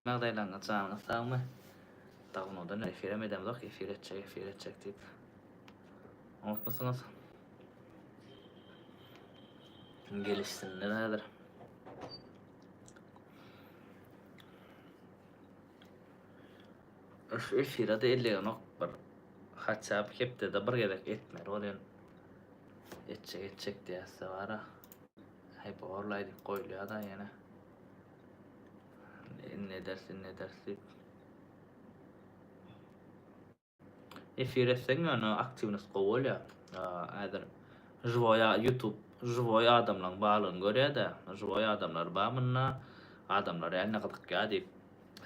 Ýagdaýlaryňyz janyňyz sagmy? Dawnodan efirem edemzok efir etjek efir etjek diýip. Oňatmysyňyz? Gelişsinler häzir. Şu efire de ellegenok bir haçap hepdede bir gezek etmeli bolýan. Etjek etjek diýäs-de bara. Häý borlaý diýip goýulýar-da ýene. Indi ederis, indi ederis diýip. Efir etseň ýöne aktiwnost gowy bolýar. Häzir živoý YouTube živoý adamlaryň barlygyny görýär-de, živoý adamlar bar munda, adamlar ýaly gyzykýar diýip.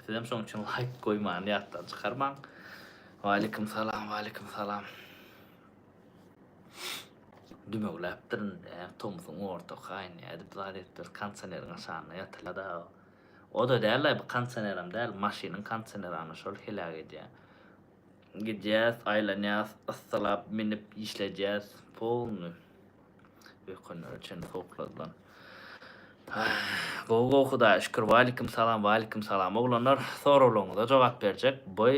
Sizem şoň üçin laýk goýmany ýatdan çykarmaň. Waleýkim salam, waleýkim salam. Dümewläpdir indi, tomsuň ortaky aýy nädip zat etdir, kondisioneriň aşagynda ýatylýar-da. O-da däl-aý, bu kondisionerem däl, maşynyň kondisioneri ana şol heläk edýär. Gidýäs, aýlanýas, yssylap münüp işledýäs, polny. Öýkenlere çenli sowukladylan. Gowy gowy Hudaýa şükür. Walikim salam walikim salam oglanlar soraglaryňyza jogap berjek bu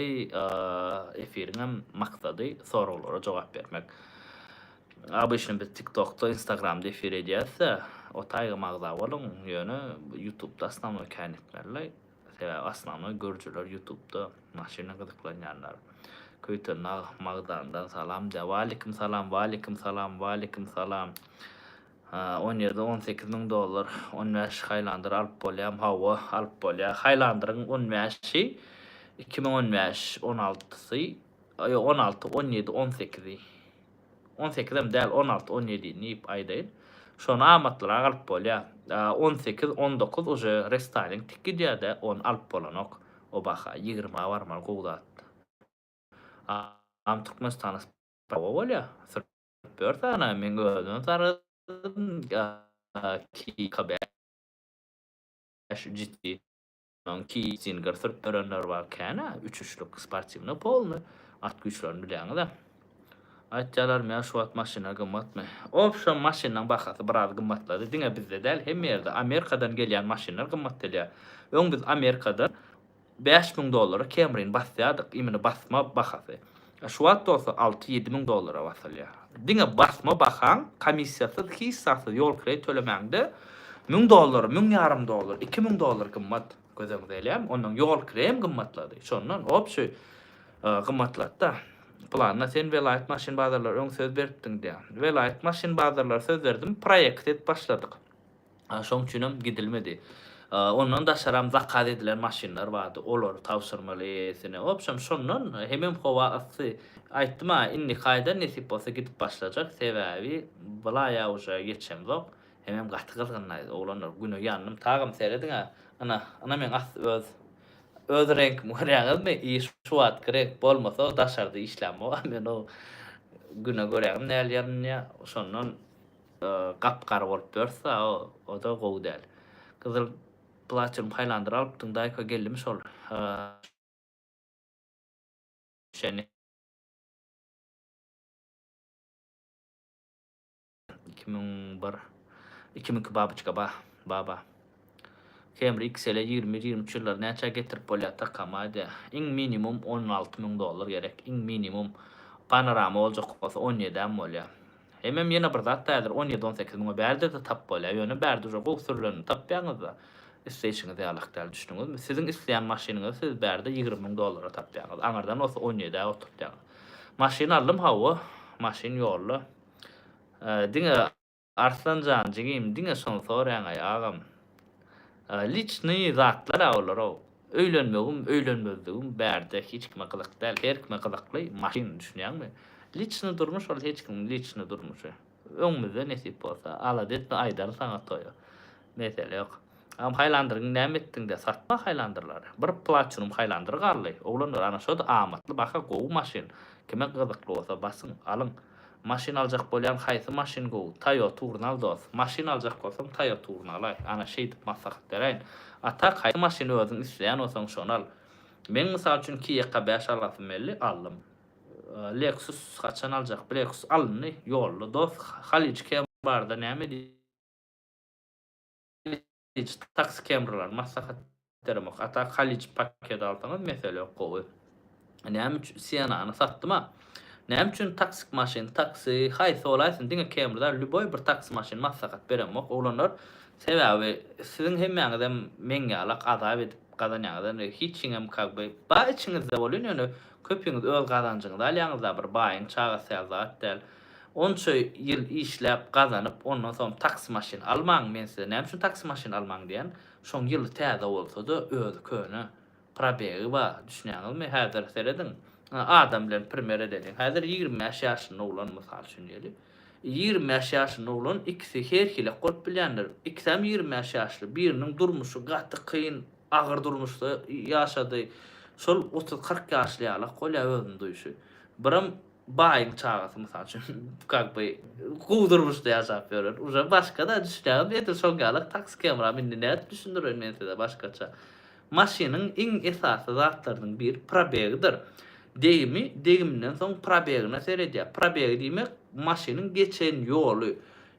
efiriňem maksady soraglara jogap bermek. Obyçny biz tiktokda instagramda efir edýäsde o taýga magza boluň ýöne ýutubda osnownoý kän etmeli. Sebäbi osnownoý görüjiler ýutubda maşyna gyzyklanýanlar. Köýtendag Magdandan salam diýýär. Walikim salam walikim salam walikim salam. 17 18 müň dollar 15 Highlander alyp bolýamy? Hawa alyp bolýar. Highlanderiň 15-i 2015 16-sy ýok 16 17 18-i 18 hem däl 16 17 diýip aýdaýyn. Şony amatlyrak alyp bolýar. 18 19 uje restyling tik gidýär-de ony alyp bolanok o baha 20 barmaly gowy zat. Am Türkmenistana sprawa bolýar. Dört sany meň özüm sargadym Kika 5 GT Onuň Ki Zinger sürüp ýörenler bar kän-ä üç üçlük sportiwnyý polny at güýçlerini bilýäňiz-ä. Aýtýarlar ýa şu wagt maşynlar gymmatmy? Obşem maşynlaň bahasy biraz gymmatlady diňe bizde däl hemme ýerde Amerikadan gelýän maşynlar gymmat gelýär. Öň biz Amerikadan 5000 dollara Camry-ni basýardyk, imini basma bahasy. Şu wagt bolsa 6-7 müň dollara basylýar. Diňe basma bahaň komissiýasyz, hiç zatsyz ýol kireý tölemäňde 1000 dollar, 1000 ýarym dollar, 2000 dollar gymmat. Göz öňüňize gelýärmi? Ondan ýol kireýem gymmatlady. Şondan obşi gymmatlady-da. Planda sen welaýat maşyn bazarlary öň söz beripdiň diýýär. Welaýat maşyn bazarlary söz berdim, proýekt edip başladyk. Şoň üçinem gidilmedi. Ondan daşaram zakaz edilen maşynlar bardy. Olary tabşyrmaly eýesine. Wobşem şondan hemem howa yssy. Aýtdym-a, indiki aýda nesip bolsa gidip başlajak. Sebäbi bulaýa uje ýetişemzok. Hemem gaty gyzgynlaý oglanlar. Güne ýandym. Tagam serediň-ä. Ynha, ynha meň as öz öz reňkimi görýäňizmi? I şu wagtky reňk bolmasa daşarda işlämok-a men o güne görägim näl ýalynýa. Şondan Gap-gara bolup ýörse o-da gowy däl. Gyzyl platinum Highlander alypdyň daýko geldimi şol? Şeni. 2001 2002 babyçka ba baba. Camry XL 21 23 ýyllar näçä getirip bolýar takama diýä. Iň minimum 16 müň dollar gerek. Iň minimum panorama boljak bolsa 17-äm bolýar. Hemem ýene bir zat häzir on ýedi on sekiz müňe bärde-de tap bolýar, ýöne bärde uje gowy sürlenini tapýaňyzda, isleýşiňiz ýalak däl, düşdüňizmi? Siziň isleýän maşynyňyzy siz bärde 20 müň dollara tapýaňyz, aňyrdan bolsa on ýedä oturtýaňyz. Maşyn aldym hawa, maşyn ýolda. Diňe Arslan jan jigim diňe şony soraýaňaý agam. Liçnyý zatlar-a olar-ow. Öýlenmegim, öýlenmezligim bärde hiç kime gyzyk däl. Her kime gyzykly maşyn, düşünýäňmi? Liçnyý durmuş ol hiç kimiň liçnyý durmuşy. Öňümizde nesip bolsa. Alada etme aýdaryn saňa toýa. Mesele ýok. Agam haýlandyryňy näme etdiňdä satma haýlandyrlary. Bir platinum haýlandyr galdy. Oglanlar ana şoda amatly baha gowy maşyn. Kime gyzykly bolsa basyň alyň. Maşyn aljak bolýan haýsy maşyn gowy Toyota ugruny al dos. Maşyn aljak bolsaň Toyota ugruny alaý. Ana şeýdip maslahat beräýin. A tak haýsy maşyny özüň isleýän bolsaň şony al. Meň mysal üçin Kia K 5 alasym geldi aldym. Lexus haçan aljak Lexus alyndy ýolda dos. Halyç Camry barada näme diýjek taksi Camry'lary maslahat. beremok. A tak Haliç paket alsaňyz mesele ýok gowy. Näme üçin Sienany satdyma? Näme üçin taksik maşyn, taksi haýsy bolaýsyn diňe Camry däl lýuboý bir taksi maşyn maslahat beremok oglanlar. Sebäbi siziň hemmäňizem meň ýalak azap edip gazanýaňyz indi hiçiňem kak by ba içiňizde bolýan ýöne köpüňiz öz gazanjyňyzy alýaňyzda bir baýyň çagasy ýaly zat däl. Onça ýyl işläp gazanyp ondan soň taksi maşyn almaň men size näme üçin taksi maşyn almaň diýen şoň ýyly täze bolsada özi köne probegi bar düşünýäňizmi häzir serediň adam bilen primer edeliň häzir 25 ýaşynda oglan mysal üçin diýeli 25 ýaşynda oglan ikisi her hilek bolup bilýändir ikisem 25 ýaşly biriniň durmuşy gaty kyn agyr durmuşda ýaşady şol 30-40 ýaşly ýalak bolýar özüni duýşy birem baýyň çagasy mysal üçin kak by gowy durmuşda ýaşap ýören uje başga-da düşünýäňizmi edil şoň ýaly taksi kemram indi nädip düşündireýin men size başgaça maşynyň iň esasy zatlarynyň biri probegidir degimi degiminden soň probegine seredýär probegi diýmek maşynyň geçen ýoly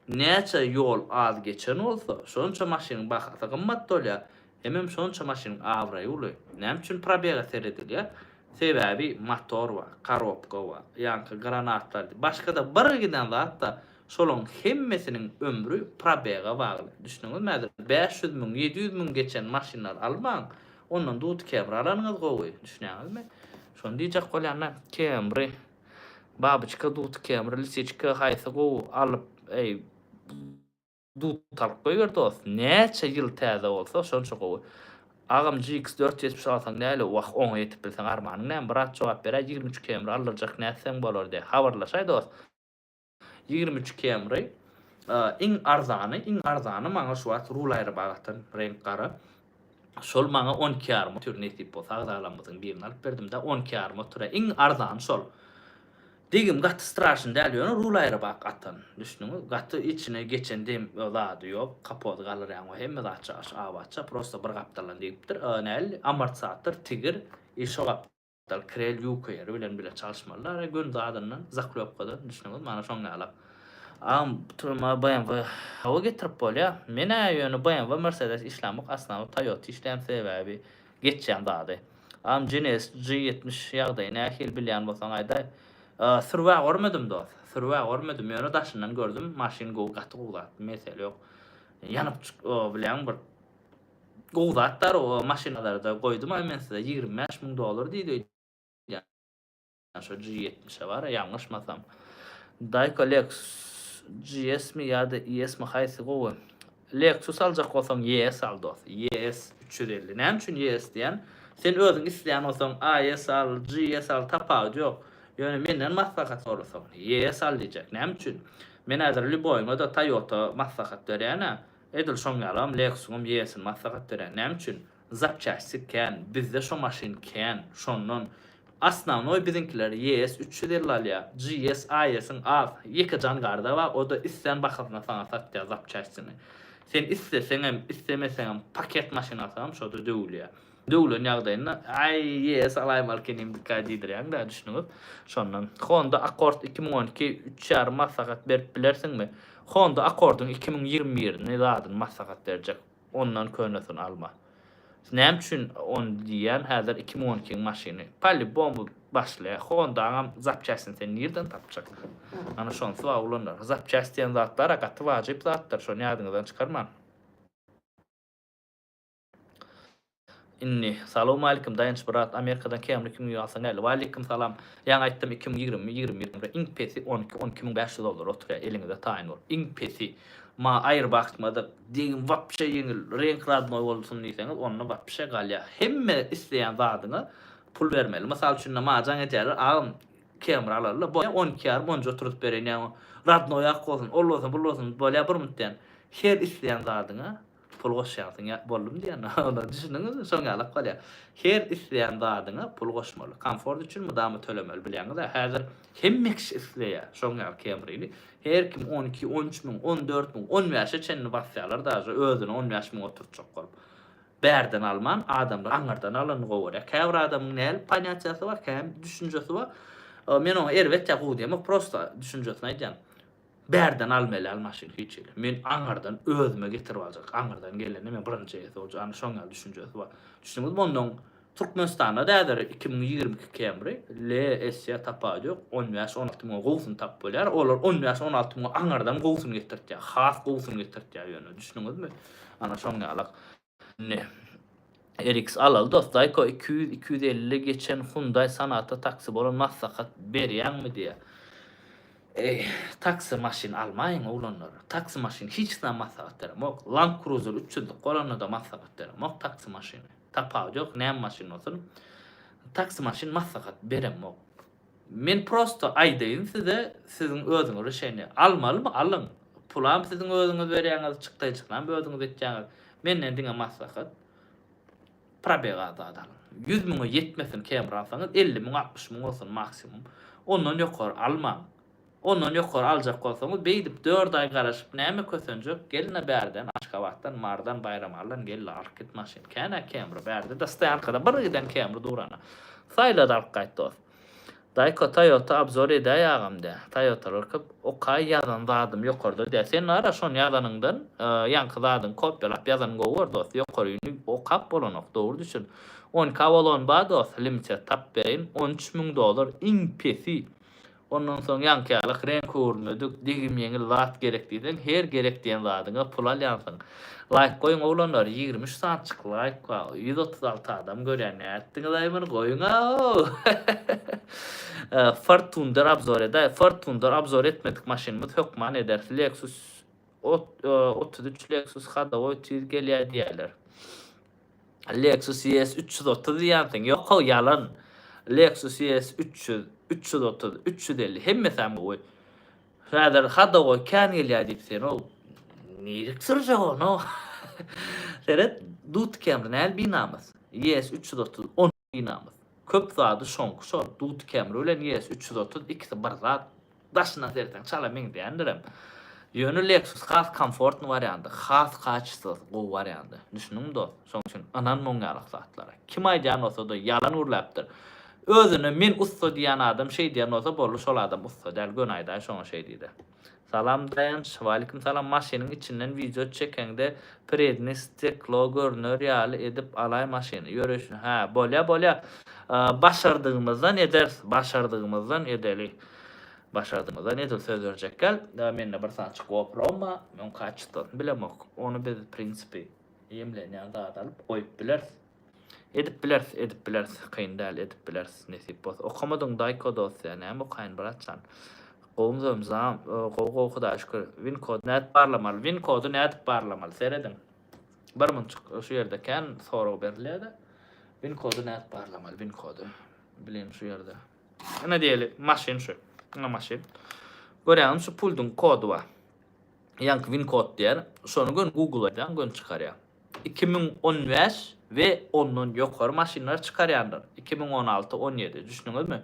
näçe ýol az geçen bolsa şonça maşynyň bahasy gymmat bolýar Hemem şonça maşynyň abraýy uly. Näme üçin probega seredilýär? Sebäbi motor bar, korobka bar, ýaňky granatlar, başga-da bir giden zat-da, şolaň hemmesiniň ömri probega bagly. Düşdüňizmi häzir? 500 müň, 700 müň geçen maşynlary almaň, ondan duty Camry alanyňyz gowy. Düşünýäňizmi? Şony diýjek bolýan-da, Camry, babyçka duty Camry, lisiçka haýsy gowy alyp, eý, Dut alyp goýber dost. Näçe ýyl täze bolsa şonça gowy. Agam GX 470 alsaň näle wah oňa ýetip bilseň armanyň näme brat jogap beräý 23 Camry aldyrjak nätseň bolar diýä habarlaşaý dost. 23 Camry iň arzany iň arzany maňa şu wagt rul aýrybag atan reňk gara. Şol maňa 12 ýarym otyr nesip bolsa agzalarymyzyň birini alyp berdimdä 12 ýarym otyr iň arzany şol. Degim gaty straşny däl ýöne rul aýrybak atan düşdüňiz gaty içine geçen dem zady ýok kapody galyrýaň we hemme zat çaş abatça prosta bir gapdaldan degipdir näl amortisator tigir i şo gapdal krel ýuka ýeri bilen bile çalyşmaly ara göni zadyndan zaklýopkadan düşdüňiz mana şoň ýalak agam turma BMW hawa getirip bolýa menä ýöne BMW Mercedes işlämok asnawny Toyota işleýän sebäbi geçýän zady. Agam Genesis G 70 ýagdaýy nähili bilýän bolsaň aýdaý. Sürwä görmedim dos. Sürwä görmedim ýöne daşyndan gördüm maşyn gowy gaty gowy zat mesele ýok. Ýanyp bilýäň bir gowy zat bar o maşynalarda goýdum aý men size 25 müň dollar diýdi öýdýän. Şo G ýetmişe bar ýalňyşmasam. Daýko Lexus GS mi ýa-da ES mi haýsy gowy? Lexus aljak bolsaň ES al dos. ES 350. Näme üçin ES diýen? Sen özüň isleýän bolsaň AS al, GS al tapawudy ýok. Ýöne menden maslahat sorasaň ES al diýjek. Näme üçin? Men häzir lýuboýyňa-da Toyota maslahat berýän-ä. Edil şoň ýalam Lexusyňam ES-ini maslahat berýän. Näme üçin? Zapçasty kän, bizde şo maşyn kän, şondan. Osnawnoý biziňkiler YS 350 alýa, GS, AS-iň az, ýeke jangarda bar, o-da islän bahasyna saňa satýa zapçastyny. Sen isleseňem, islemeseňem paket maşyn alsaňam şo-da döwülýä. Döwülen ýagdaýynda aý YS alaýmaly ekenimdika diýdirýäň-dä, düşüniňiz. Şondan. Honda Accord 2012 üç ýarym maslahat berip bilersiňmi? Honda Accordyň 2021-ini zadyny maslahat berjek. Ondan könesini alma. Näme üçin ony diýýän häzir 2012-iň maşyny. Polibom başlaýar. Hondaňam zapçastini sen nirden tapjak? Ana şonsy bar oglanlar. Zapçast diýen zatlar gaty wajyp zatdyr. Şony ýadyňyzdan çykarmaň. Indi salowmalikim Daýanç brat Amerikadan Camry 2020 alsaň näli? Waleýkim salam. Ýaňy aýtdym 2020 21 iň pesi 12 12500 dollar oturýar eliňize taýyn bolup. Iň pesi. Ma aýry bakmadyk, degim wapşe ýeňil, reňk radnoý bolsun diýseňiz, onda wapşe galýar. Hemme isleýän zadyňa pul bermeli. Mysal üçin, maňa jaň edýärler, agam, Camry alaly-la, bolýa, on iki ýarym, onja oturdyp bereýin, ýa radnoý ak bolsun, ol bolsun, bul bolsun, bolýa, bir minut diýýän. Her isleýän zadyňa pul goşýansyň ýa boldum diýýän onda düşündiňizmi şoň ýalak bolýar. Her isleýän zadyňa pul goşmaly. Komfort üçin mydama tölemeli bilýäňiz-ä. Häzir hemme kişi isleýär şoň ýaly Camry-ni. Her kim 12, 13 müň, 14 müň, 15-e çenli basýarlar daže özüne 15 müň oturtjak bolup. Bärden alman adamlar aňyrdan alanyny gowy görýär. Käbir adamyň näl ponýatiýasy bar, käm düşünjesi bar. Men oňa erbet ýa gowy diýemok, prosta düşünjesini aýdýan. Bärden almaly al maşyn hiç hili. Men aňyrdan özüme getirip aljak. Aňyrdan gelende men birinji eýesi boljak. Ana şoň ýaly düşünjesi bar. Düşündiňizmi? Ondan Türkmenistanda da häzir 2022 Camry L, S, tapawudy ýok. 15-16 müňe gowusyny tapyp bolýar. Olar 15-16 müňe aňyrdan gowusyny getirtýär. Has gowusyny getirtýär ýöne. Düşündiňizmi? Ana şoň ýalak. Indi RX alaly dost. Daýko 200 250 geçen Hyundai Sonata taksi bolan maslahat berýäňmi diýýär. Eý, taksi maşyn almaýyň oglanlar. Taksi maşyn hiç zat maslahat beremok. Land Cruiser 300-lük bolanda-da maslahat beremok taksi maşyny. Tapawudy ýok, näme maşyn bolsun. Taksi maşyn maslahat beremok. Men prosto aýdaýyn size, siziň özüňiz rişeniýe almalymy alyň. Pulam siziň özüňiz berýäňiz, çykdaýjysynam özüňiz etýäňiz. Menden diňe maslahat, probeg az zat alyň. 100 müňe ýetmesin Camry alsaňyz, 50 müň, 60 müň bolsun maksimum. Ondan ýokary almaň. Ondan ýokary aljak bolsaňyz, beýdip dört aý garaşyp näme kösenjek, gelin-ä bärden, Aşgabatdan, Marydan, Baýramalydan gel-de alyp git maşyn. Kän-ä Camry bärde-de stoýankada bir giden Camry dur ana. Saýla-da alyp gaýt dost. Daýko Toyota obzor edäý agam dä. Toyotalar köp okaý ýazan zadym ýokarda dä. Sen bara şony ýazanyňdan ýaňky zadyňy kopýalap ýazanyň gowy bor dost. Ýokaryny okap bolanok dogry düşün. 12 Avalon bar dost limited tap bereýin 13 müň dollar iň pesi. Ondan soň ýaňky ýalyk reňk öwrülmedik, degim ýeňil zat gerek diýseň, her gerek diýen zadyňa pul alýansyň. Laýk goýuň oglanlar, 23 sançyk laýk bar, 136 adam görýär, nätdiňizaý muny goýuňaw. Ford Tundra obzor edäý, Ford Tundra obzor etmedik maşynymyz hökman ederis, Lexus 33 Lexus hadowoý tiz gelýär diýýärler. Lexus ES 330 diýýänsiň. Ýok-ow, ýalan. Lexus ES 300, 330, 350 hemmesem gowy. Häzir hadowoý kän gelýär diýip sen-ow nirik sürjek ony-ow. Seret, Dut Camry näl binamys? ES 330 on binamys. Köp zady şoňky şol. Dut Camry bilen ES 330 ikisi bir zat. Daşyndan seretseň çala meňzeýändirem. Ýöne Lexus has komfortny wariandy, has kaçestwasy gowy wariandy. Düşündiňmi dost? Şoň üçin ynanma oň ýaly zatlara. Kim aýdýan bolsa-da ýalan gürläpdir. Özüne men ussa diýýän adam şeý diýen bolsa boldy şol adam ussa däl göni aýdaý şoňa şeý diýde. Salam Daýanç. Walikim salam maşynyň içinden wideo çekeňde predni steklo görüner ýaly edip alaý maşyny ýöreýşini hä bolýa bolýa başardygymyzdan ederis başardygymyzdan edeli başardygymyzdan edil söz berjek gel mende bir sançyk gopro bar men kaçestwasyny bilemok ony biz prinsipi ýemlenýän zat alyp goýup bileris Edip bileris edip bileris kyn däl edip bileris nesip bolsa okamadyň daýko dost ýa näme okaýyn bratjan gowmy zam gowy gowy hudaýa şükür win kody nädip barlamaly win kody nädip barlamaly serediň bir munçuk şu ýerde kän sorag berilýärde win kody nädip barlamaly win kody bilen şu ýerde ine diýeli maşyn şu ine maşyn görýäňizmi şu pulduň kody bar ýaňky win kod diýýär şony gön google edýäň gön çykarýar 2015 we ondan ýokary maşynlar çykarýanlar. 2016, 17, düşündiňizmi?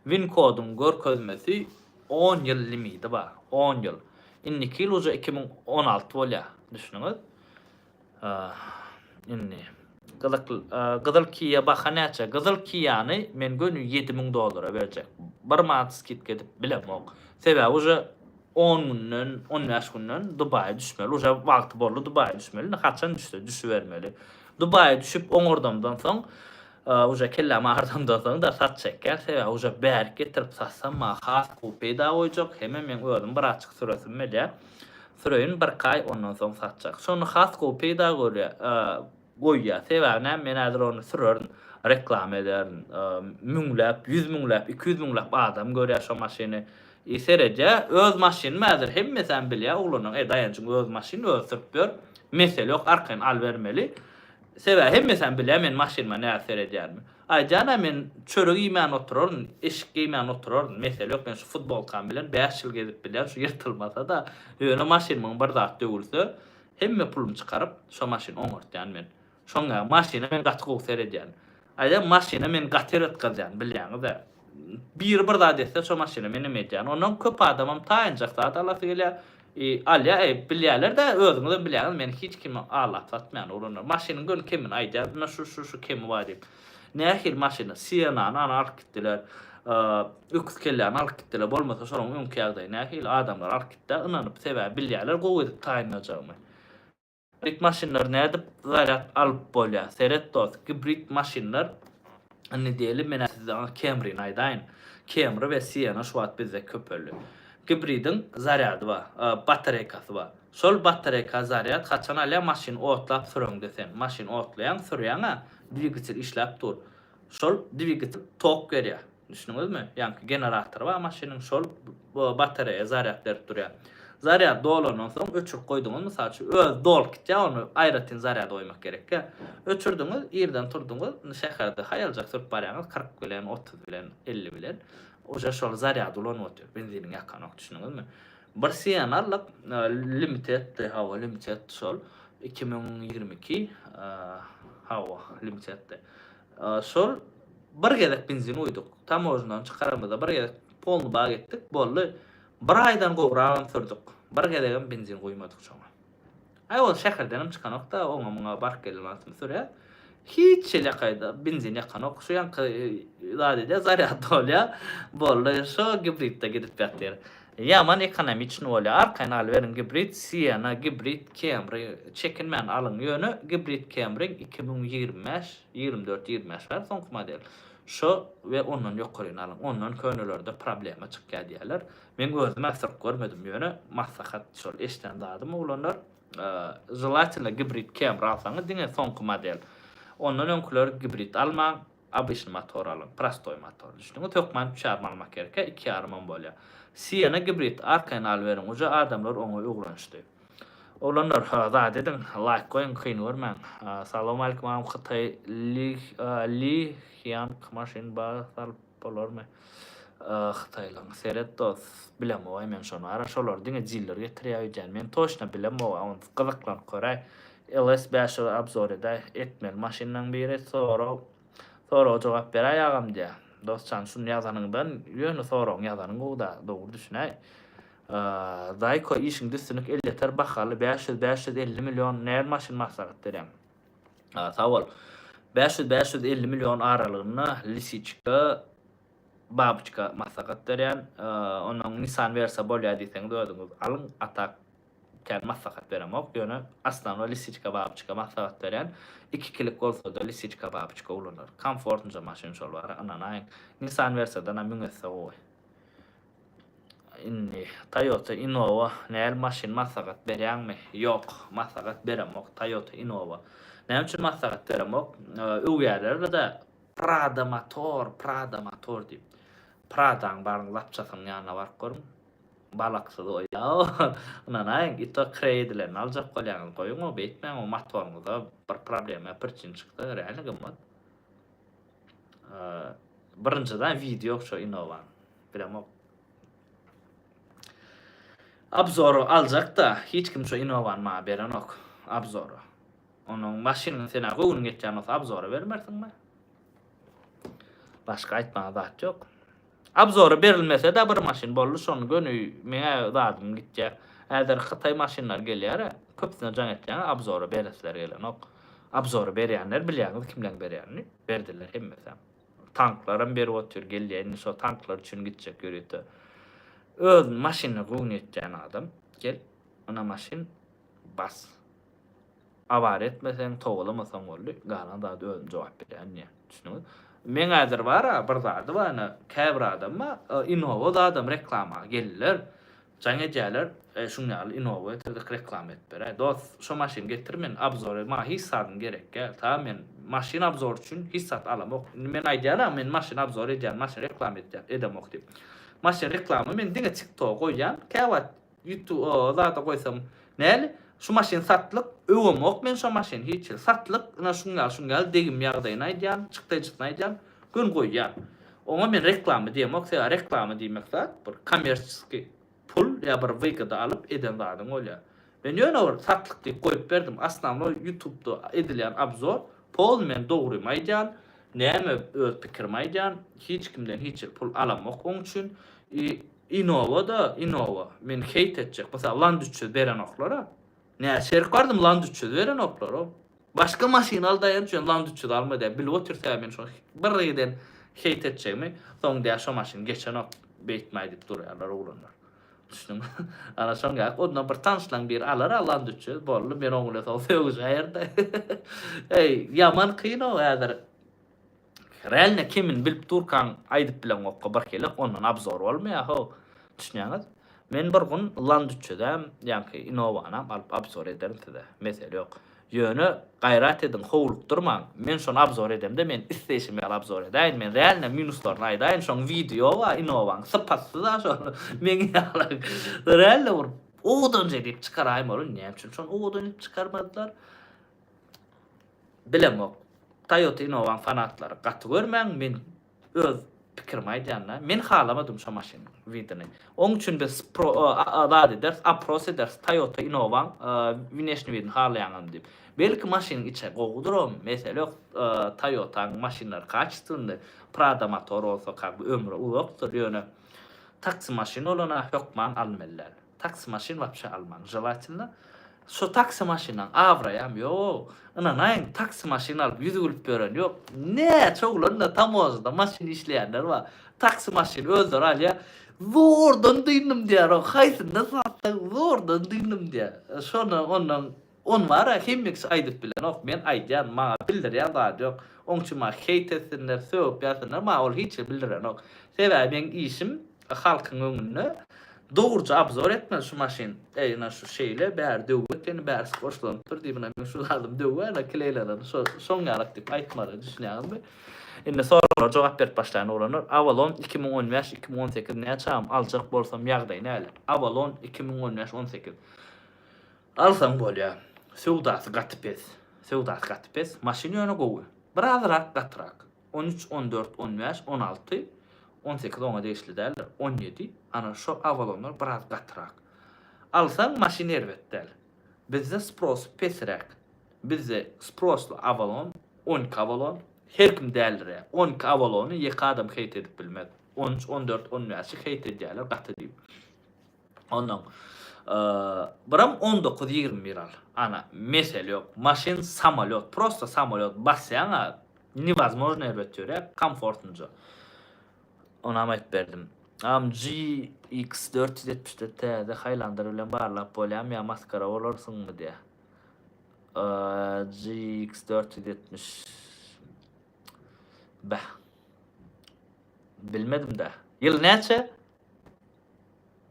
Win koduň görkezmesi 10 ýyl limidi bar. 10 ýyl. Indiki ýyl uje 2016 bolýar. Düşündiňiz? Indi gyzykly gyzyl Kia baha näçe? Gyzyl Kia-ny men göni 7000 dollara berjek. Bir manat skidka edip bilemok. Sebäbi uje On günden, on bäş günden Dubaýa düşmeli. Uje wagty boldy Dubaýa düşmeli. Indi haçan düşse düşübermeli. Dubaýa düşüp oňardamdan soň, uje kelläm agyrdandan soň-da satjak ýer. Sebäbi uje bärik getirip satsam maňa has gowy peýda goýjak. Hemem meň özüm birazjyk süresim gelýär. Süreýin birki aý ondan soň satjak. Şonda has gowy peýda görýär. Goýýar. Sebäbi näme, men häzir ony sürerin, reklama ederin. Müňläp, ýüz müňläp, 200 müňläp adam görýär şo maşyny. I seredýär. Öz maşynym häzir hemmesäm bilýär oglanlaryň, e, Daýanjyň öz maşyny, özi sürüp ýör. Mesele ýok, arkaýyn alybermeli. Sebäbi hemmesäm bilýär men maşynyma nädip seredýänimi. Aýdýan-a men çörek iýmän oturaryn, eşik geýmän oturaryn, mesele ýok, men şu futbolkam bilen bäş ýyl gezip bilýän, şu ýyrtylmasa-da. Ýöne maşynymyň bir zat döwülse, Hemme pulumy çykaryp şo maşyny oňartýan men. Şoň ýaly maşyna men gaty gowy seredýän. Aýdýan maşyna men gaty erbet gyzýan bilýäňiz-ä. Biri bir zat etse şo maşyna menem edýän. Ondan köp adamam taýynjak zat alasy gelýär. I alýar eý bilýärler-dä özüňizem bilýäňiz men hiç kimi aldap satmaýan oglanlar. Maşynyň göni kemini aýdýar. Ine şu şu şu kemi bar diýip. Nähili maşyny? Sienany ana alyp gitdiler. Öküz kelläni alyp gitdiler. Bolmasa şolaryň öňki ýagdaýy nähili? Adamlar alyp gitdä ynanyp sebäbi bilýärler gowy edip taýynlajagymy. Gibrid maşynlary nädip zarýad alyp bolýar? Seret dost, gibrid maşynlar indi diýeli men size Camry-ni aýdaýyn. Camry we Sienna şu wagt bizde köpeldi. Gibridiň zarýady bar, batareýkasy bar. Şol batareýka zarýad haçan alýar maşyn otlap süreňde sen. Maşyn otlaýaň, sürýäň-ä, dwigatel işläp dur. Şol dwigatel tok berýär. Düşündiňizmi? Ýaňky generatory bar maşynyň, şol batareýa zarýad berip durýar. Zarýad dolandan soň öçürip goýduňyz, mysal üçin, özi dolup gitýär, ony aýratyn zarýada goýmak gerekýär. Öçürdiňiz, irden turduňyz, indi şäherde haýaljak sürüp barýaňyz, 40 bilen, 30 bilen, 50 bilen. Uje şol zarýady ulanyp otyr, benziniň ýakanok, düşündiňizmi? Bir Sienna aldyk, limiteddi, hawa, limiteddi şol. 2022, hawa, limiteddi. Şol bir gezek benzin guýduk. Tamožnadan çykaramyzda bir gezek polny bak etdik, boldy. Bir aýdan gowragam sürdük. Bir gezegem benzin guýmadyk şoňa. Aý ol şäherdenem çykanok-da, oňa-muňa baryp gelen wagtym sürýär. Hiç hili ýakaýda benzin ýakanok. Şu ýanky zat edýär, zarýad dolýar. Boldy, şo gibridde gidip ýatyr. Ýaman ekonomiçny bolýar. Arkaýyn alyberiň gibrid Sienna, gibrid Camry çekinmän alyň. Ýöne gibrid Camryň 2025, 24, 25 bar soňky model. Şo we ondan ýokaryny alyň. Ondan könelerde problema çykýar diýýärler. Men özüm-ä sürüp görmedim ýöne maslahat şol eşiden zadym oglanlar. Želatelno gibrid Camry alsaňyz diňe soňky model. Ondan öňküler gibrid almaň. Obyçny motor alyň, prostoý motor. Düşdüňiz? Hökman üç ýarym almak gerekýär, iki ýarymam bolýar. Sienna gibrid arkaýyn alyberiň, uje adamlar oňa öwrenişdi. Oglanlar, zat ediň, laýk goýuň, kyn görmäň. Salowmalikim agam hytaý Li Hyang maşyn bar salyp bolarmy? Hytaýlaň seret dos, bilemogaý men şony ara şolary diňe diller getirýär öýdýän. Men toçna bilemoga, ony gyzyklanyp göräý. LS 500 obzor edäý, etmeli maşynlaň biri, sorag soraga jogap beräý agam diýýär. Dostjan şuny ýazanyňdan ýöne soragyň ýazanyň gowuda, dogry düşünäý. Daýko işiňde üstünlik elýeter bahaly 500 550 million näl maşyn maslahat berýäň? Sag bol. 500 550 million aralygynda lisiçka babyçka maslahat berýän. Onuň Nissan Versa bolýar diýseňiz özüňiz alyň. A tak kän maslahat beremok. Ýöne osnownoý lisiçka babyçka maslahat berýän. Iki kilik bolsa-da lisiçka babyçka ulanar. Komfortnyja maşyn şol bar, ynanaýyň. Nissan Versadan-a müň esse gowy. Indi Toyota Innova näl maşyn maslahat berýäňmi? Ýok, maslahat beremok Toyota Innova. Näme üçin maslahat beremok? Öwýärler-de Prada motor, Prada motor diýip. Pradaň baryň lapçasynyň ýanyna baryp görüň. Balaksyz oýa. Ynanaýyň, ito kireý edilenini aljak bolýaňyz. Goýuň o beýtmäň o motoryňyza bir problema, priçin çyksa realno gymmat. Birinjiden wideo ýok şo Innowaň. Bilemok. Obzory aljak-da, hiç kim şo Innovany maňa berenok. Obzory. Onuň maşynyň sen-ä göwnüň ýetýän bolsa obzora bermersiňmi? Başga aýtmaga zat ýok. Obzory berilmese-de bir maşyn boldy, şony göni meň-ä zadym gitýär. Häzir hytaý maşynlary gelýär-ä, köpüsine jaň etýäň, obzora beresleri gelenok. Obzory berýänler bilýäňiz kimleň berýänini, berdiler hemmesem. Tanklaram berip otyr gelýä indi şo tanklar üçin gitjek ýörite. Öz maşynyna göwni ýetýän adam gel ynha maşyn bas. Awariýa etmeseň towalamasaň boldy galan zady özüm jogap berýän diýýä. Düşündiňiz? Meň häzir bar-a bir zady bar ine käbir adam bar Innova zadam reklama geldiler. Jaň edýärler, e, şuň ýaly Innova getirdik, reklama edip beräý. Dost, şo maşyny getir, men obzory, maňa hiç zadyň gerek däl. Ta men maşyn obzor üçin hiç zat alamok. Indi men aýdýan-a, men maşyn obzor edýän, maşyn reklama edýän, edemok diýip. Maşyn reklama men diňe TikToka goýýan, käwagt YouTube o zada goýsam, näli? Şu maşyn satlyk, öwemok men şo maşyny hiç hili. Satlyk, ine şuň ýaly, şuň ýaly degim ýagdaýyny aýdýan, çykdaýjysyny aýdýan, göni goýýan. Oňa men reklama diýemok, sebäbi reklama diýmek zat bir kommerçeskiý pul ýa bir wygoda alyp eden zadyň bolýar. Men ýöne bir satlyk diýip goýup berdim. Osnownoý ýutubda edilýän obzor polny men dogrymy aýdýan, näme öz pikirimi aýdýan, hiç kimden hiç hili pul alamok oň üçin. I Innova-da Innova. Men heýt etjek. Mysal Land 300 berenoklar-a. Näçe erik bardym Land 300 berenoklar-ow. Başga maşyn al daýanç ýöne Land 300 alma diýýär. Bilip otyr sebäbi men şony bir giden. Heýt etjegimi, soň diýýär şo maşyn geçenok, beýtmäý diýip durýarlar oglanlar. Düşdüňmi? Ana şoň ýaly. Ondan bir tanyşlaň biri alar, Land 300 boldy, men oň bilen soň sögüşäýerin-de. Eý, ýaman kyn-ow häzir. Realno kimini bilip durkaň aýdyp bileňokka bir hili ondan obzor bolmaýar how. Düşünýäňiz? Men bir gün Land 300-äm, ýaňky Innovanam alyp obzor ederin size. Mesele ýok. Ýöne gaýrat ediň howlukdyrmaň. Men şony obzor edemde men isleýşim ýaly obzor edäýin. Men realno minuslaryny aýdaýyn. Şoň wideo bar Innovaň sypatsyz-a şony. Meň ýaly realno bir owadanja edip çykaraýmaly. Näme üçin şony owadan edip çykarmadylar? Bilemok. Toyota Innovaň fanatlary gaty görmäň men öz pikirimi aýdýanda men halamadym şo maşynyň widyny. Oň üçin biz zat ederis opros ederis Toyota Innovaň wneşni widini halaýaňyzmy diýip. Belki maşynyň içi gowudyram mesele ýok Toyotaň maşynlary kaçestwnyý Prado motor bolsa kak by ömri uzakdyr ýöne taksi maşyn bolana hökman almaly däl. Taksi maşyn wapşe almaň želatelno. Şo taksi maşynyň abraýam ýok. Ynanaýyň taksi maşyn alyp ýüzi gülüp ýören ýok. Näçe oglan-da tamožnada maşyn işleýänler bar. Taksi maşyn özleri alýar. Zordan dyndym diýýär o haýsynda satsaň zordan dyndym diýýär. Şony ondan ony bar-a hemme kişi aýdyp bilenok. Men aýdýan maňa bildirýän zady ýok. Oň üçin maňa heýt etsinler, sögüp ýazsynlar maňa ol hiç hili bildirenok. Sebäbi meň işim Halkyň öňünde dogruja obzor etmeli şu maşyn. Eý ina şu şeýle bäri döwük ekeni bäri skoçlanypdyr diýip ina meň şu zadym döwük ina kleýlenen şo şoň ýalak diýip aýtmaly düşünýäňizmi? Indi soraglara jogap berip başlaýyn oglanlar. Avalon 2015 2018 näçe agam aljak bolsam ýagdaýy näle? Avalon 2015 18 Alsaň bolýa. Söwdasy gaty pes. Söwdasy gaty pes. Maşyn ýöne gowy. Birazrak gatyrak. 13, 14, 15, 16, 18 oňa degişli däldir. 17, ana şo Avalonlar biraz gatyrak. Alsaň maşyn erbet däl. Bizde sprosy pesräk. Bizde sprosly Avalon, 12 Avalon, her kim däldireýär. 12 Avalony ýeke adam heýt edip bilmez. 13, 14, 15-i heýt edýärler gaty diýip. Ondan biram 19 21 al. Ana, mesele ýok. Maşyn samolýot, prosta samolýot basýaň-a, newozmojno erbet ýörýär, komfortnyja. Onam aýdyp berdim. Am GX 470-de täze Highlander bilen barlap bolýarmy ýa maskara bolarsyňmy diýýär. GX 470 Beh. Bilmedim-dä. Ýyl näçe?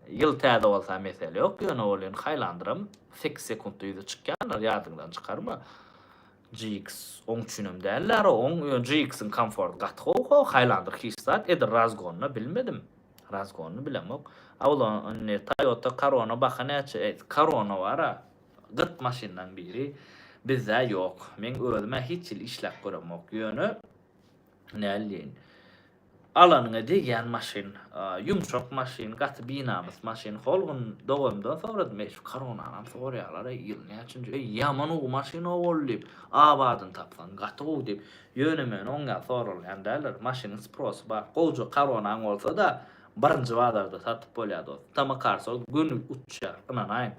Ýyl täze bolsa mesele ýok, ýöne ol ýöne Highlanderam sekiz sekuntda ýüze çykýandyr, ýadyňdan çykarma. GX oň üçinem däldir, oň ýöne GX-iň komforty gaty gowy ho, Highlander hiç zat, edil razgonyny bilmedim. Razgonyny bilemok. A ol indi Toyota Corona baha näçe? Eý, Corona bar-a, gyt maşynlaň biri. Bizde ýok. Meň özüm-ä hiç hili işläp göremok. Ýöne näl diýeýin. Alanyňa degýän maşyn. Ýumşak maşyn, gaty binamys maşyn. Hol gün doganymdan soradym, eý şu koronanam sorýarlar eý ýyl näçinji, eý ýaman gowy maşyn o boldy diýip, abadyny tapsaň gaty gowy diýip. Ýöne meni oň ýaly soralýan däldir. Maşynyň sprosy bar. Gowja koronaň bolsa-da birinji bazarda satyp bolýar dost. Tamakarsa göni uçýar, ynanaýyň.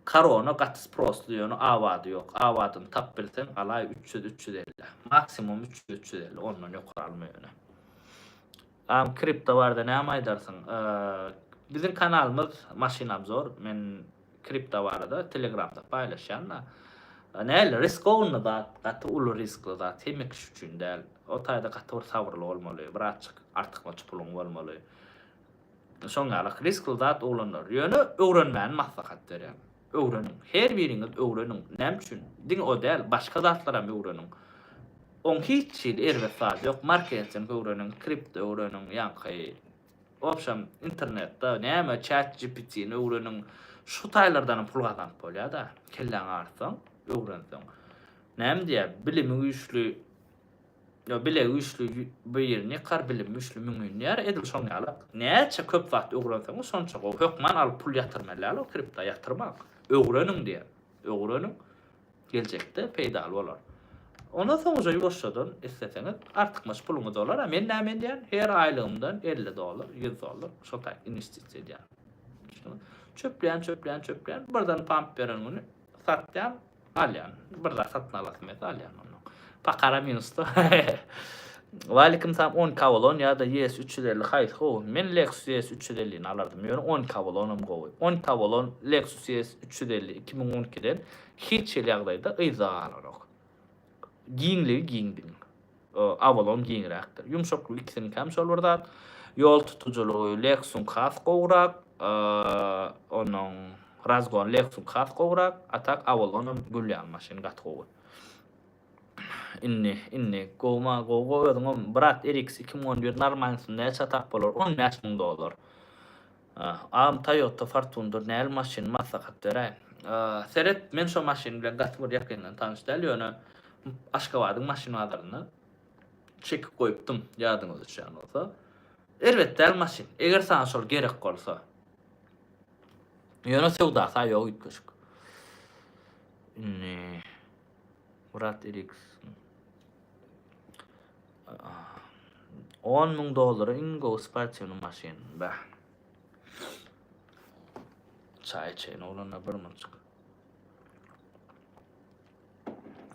Korona gaty sprosly ýöne abady ýok. Abadyny tap bilseň alaý 300 350. Maksimum 300 350 ondan ýokary alma ýöne. Agam kripto barada näme aýdarsyň? Biziň kanalymyz Maşyn Obzor. Men kripto barada Telegramda paýlaşýan-da. Nähili riskownyý zat, gaty uly riskli zat, hemme kişi üçin däl. O taýda gaty bir sabyrly bolmaly, birazjyk artykmaç puluň bolmaly. Şoň ýaly riskli zat oglanlar. Ýöne öwrenmäni maslahat berýän. Öwreniň. Her biriňiz öwreniň. Näme üçin? Diňe o däl, başga zatlaram öwreniň. Oň hiç hili erbet zady ýok. Marketing öwreniň, kripto öwreniň, ýaňky wobşem internetde näme chat GPT-ni öwreniň. Şu taýlardanam pul gazanyp bolýar-da. Kelläňi agyrtsaň, öwrenseň. Näme diýýär? Bilimi güýçli Ýa bilegi güýçli birini ýykar, bilimi güýçli müňüni diýýär. Edil şoň ýaly. Näçe köp zat öwrenseňiz, şonça gowy. Hökman alyp pul ýatyrmaly däl o kripto ýatyrmaň. Öwreniň diýýär. Öwreniň. Geljekde peýdaly bolar. Ondan soň uje ýuwaşjadan isleseňiz artykmaç puluňyz bolar. A men näme edýän? Her aýlygymdan 50 dollar, 100 dollar şo taýt inwestisiýa edýän. Çöpleýän, çöpleýän, çöpleýän. Birden pamp beren güni satýan. Alýan. Bir zat satyn alasym gelse alýan ondan. Pakara minusda. Waleýkim salam 12 Avalon ýa-da ES 350 haýsy gowy? Men Lexus ES 350-ni alardym. Ýöne 12 Avalon hem gowy. 12 Avalon Lexus ES 350 2012-den hiç hili ýagdaýda yzda galanok. Giňligi giň diň. Avalon giňräkdir. Ýumşaklygy ikisiniňkem şol bir zat. Ýol tutujylygy Lexus-yň has gowurak. Onuň razgony Lexus-yň has gowurak. A tak Avalon hem gül ýaly maşyn gaty gowy. Indi, indi, gowma, gowy gowy özüňem, brat RX 2011 normalnysyny näçä tap bolar? 15 müň dollar. Agam Toyota Fortuner näl maşyn maslahat beräý. Seret, men şo maşyn bilen gaty bir ýakyndan tanyş däl, ýöne Aşgabadyň maşyn bazarynda çekip goýupdym, ýadyňyza düşýän bolsa. Erbet däl maşyn, eger saňa şol gerek bolsa. Ýöne söwdasy ýok üýtgeşik. Indi Murat RX 10 müň dollara iň gowy sportiwnyý maşyn. Bäh. Çaý içeýin oglanlar bir munçuk.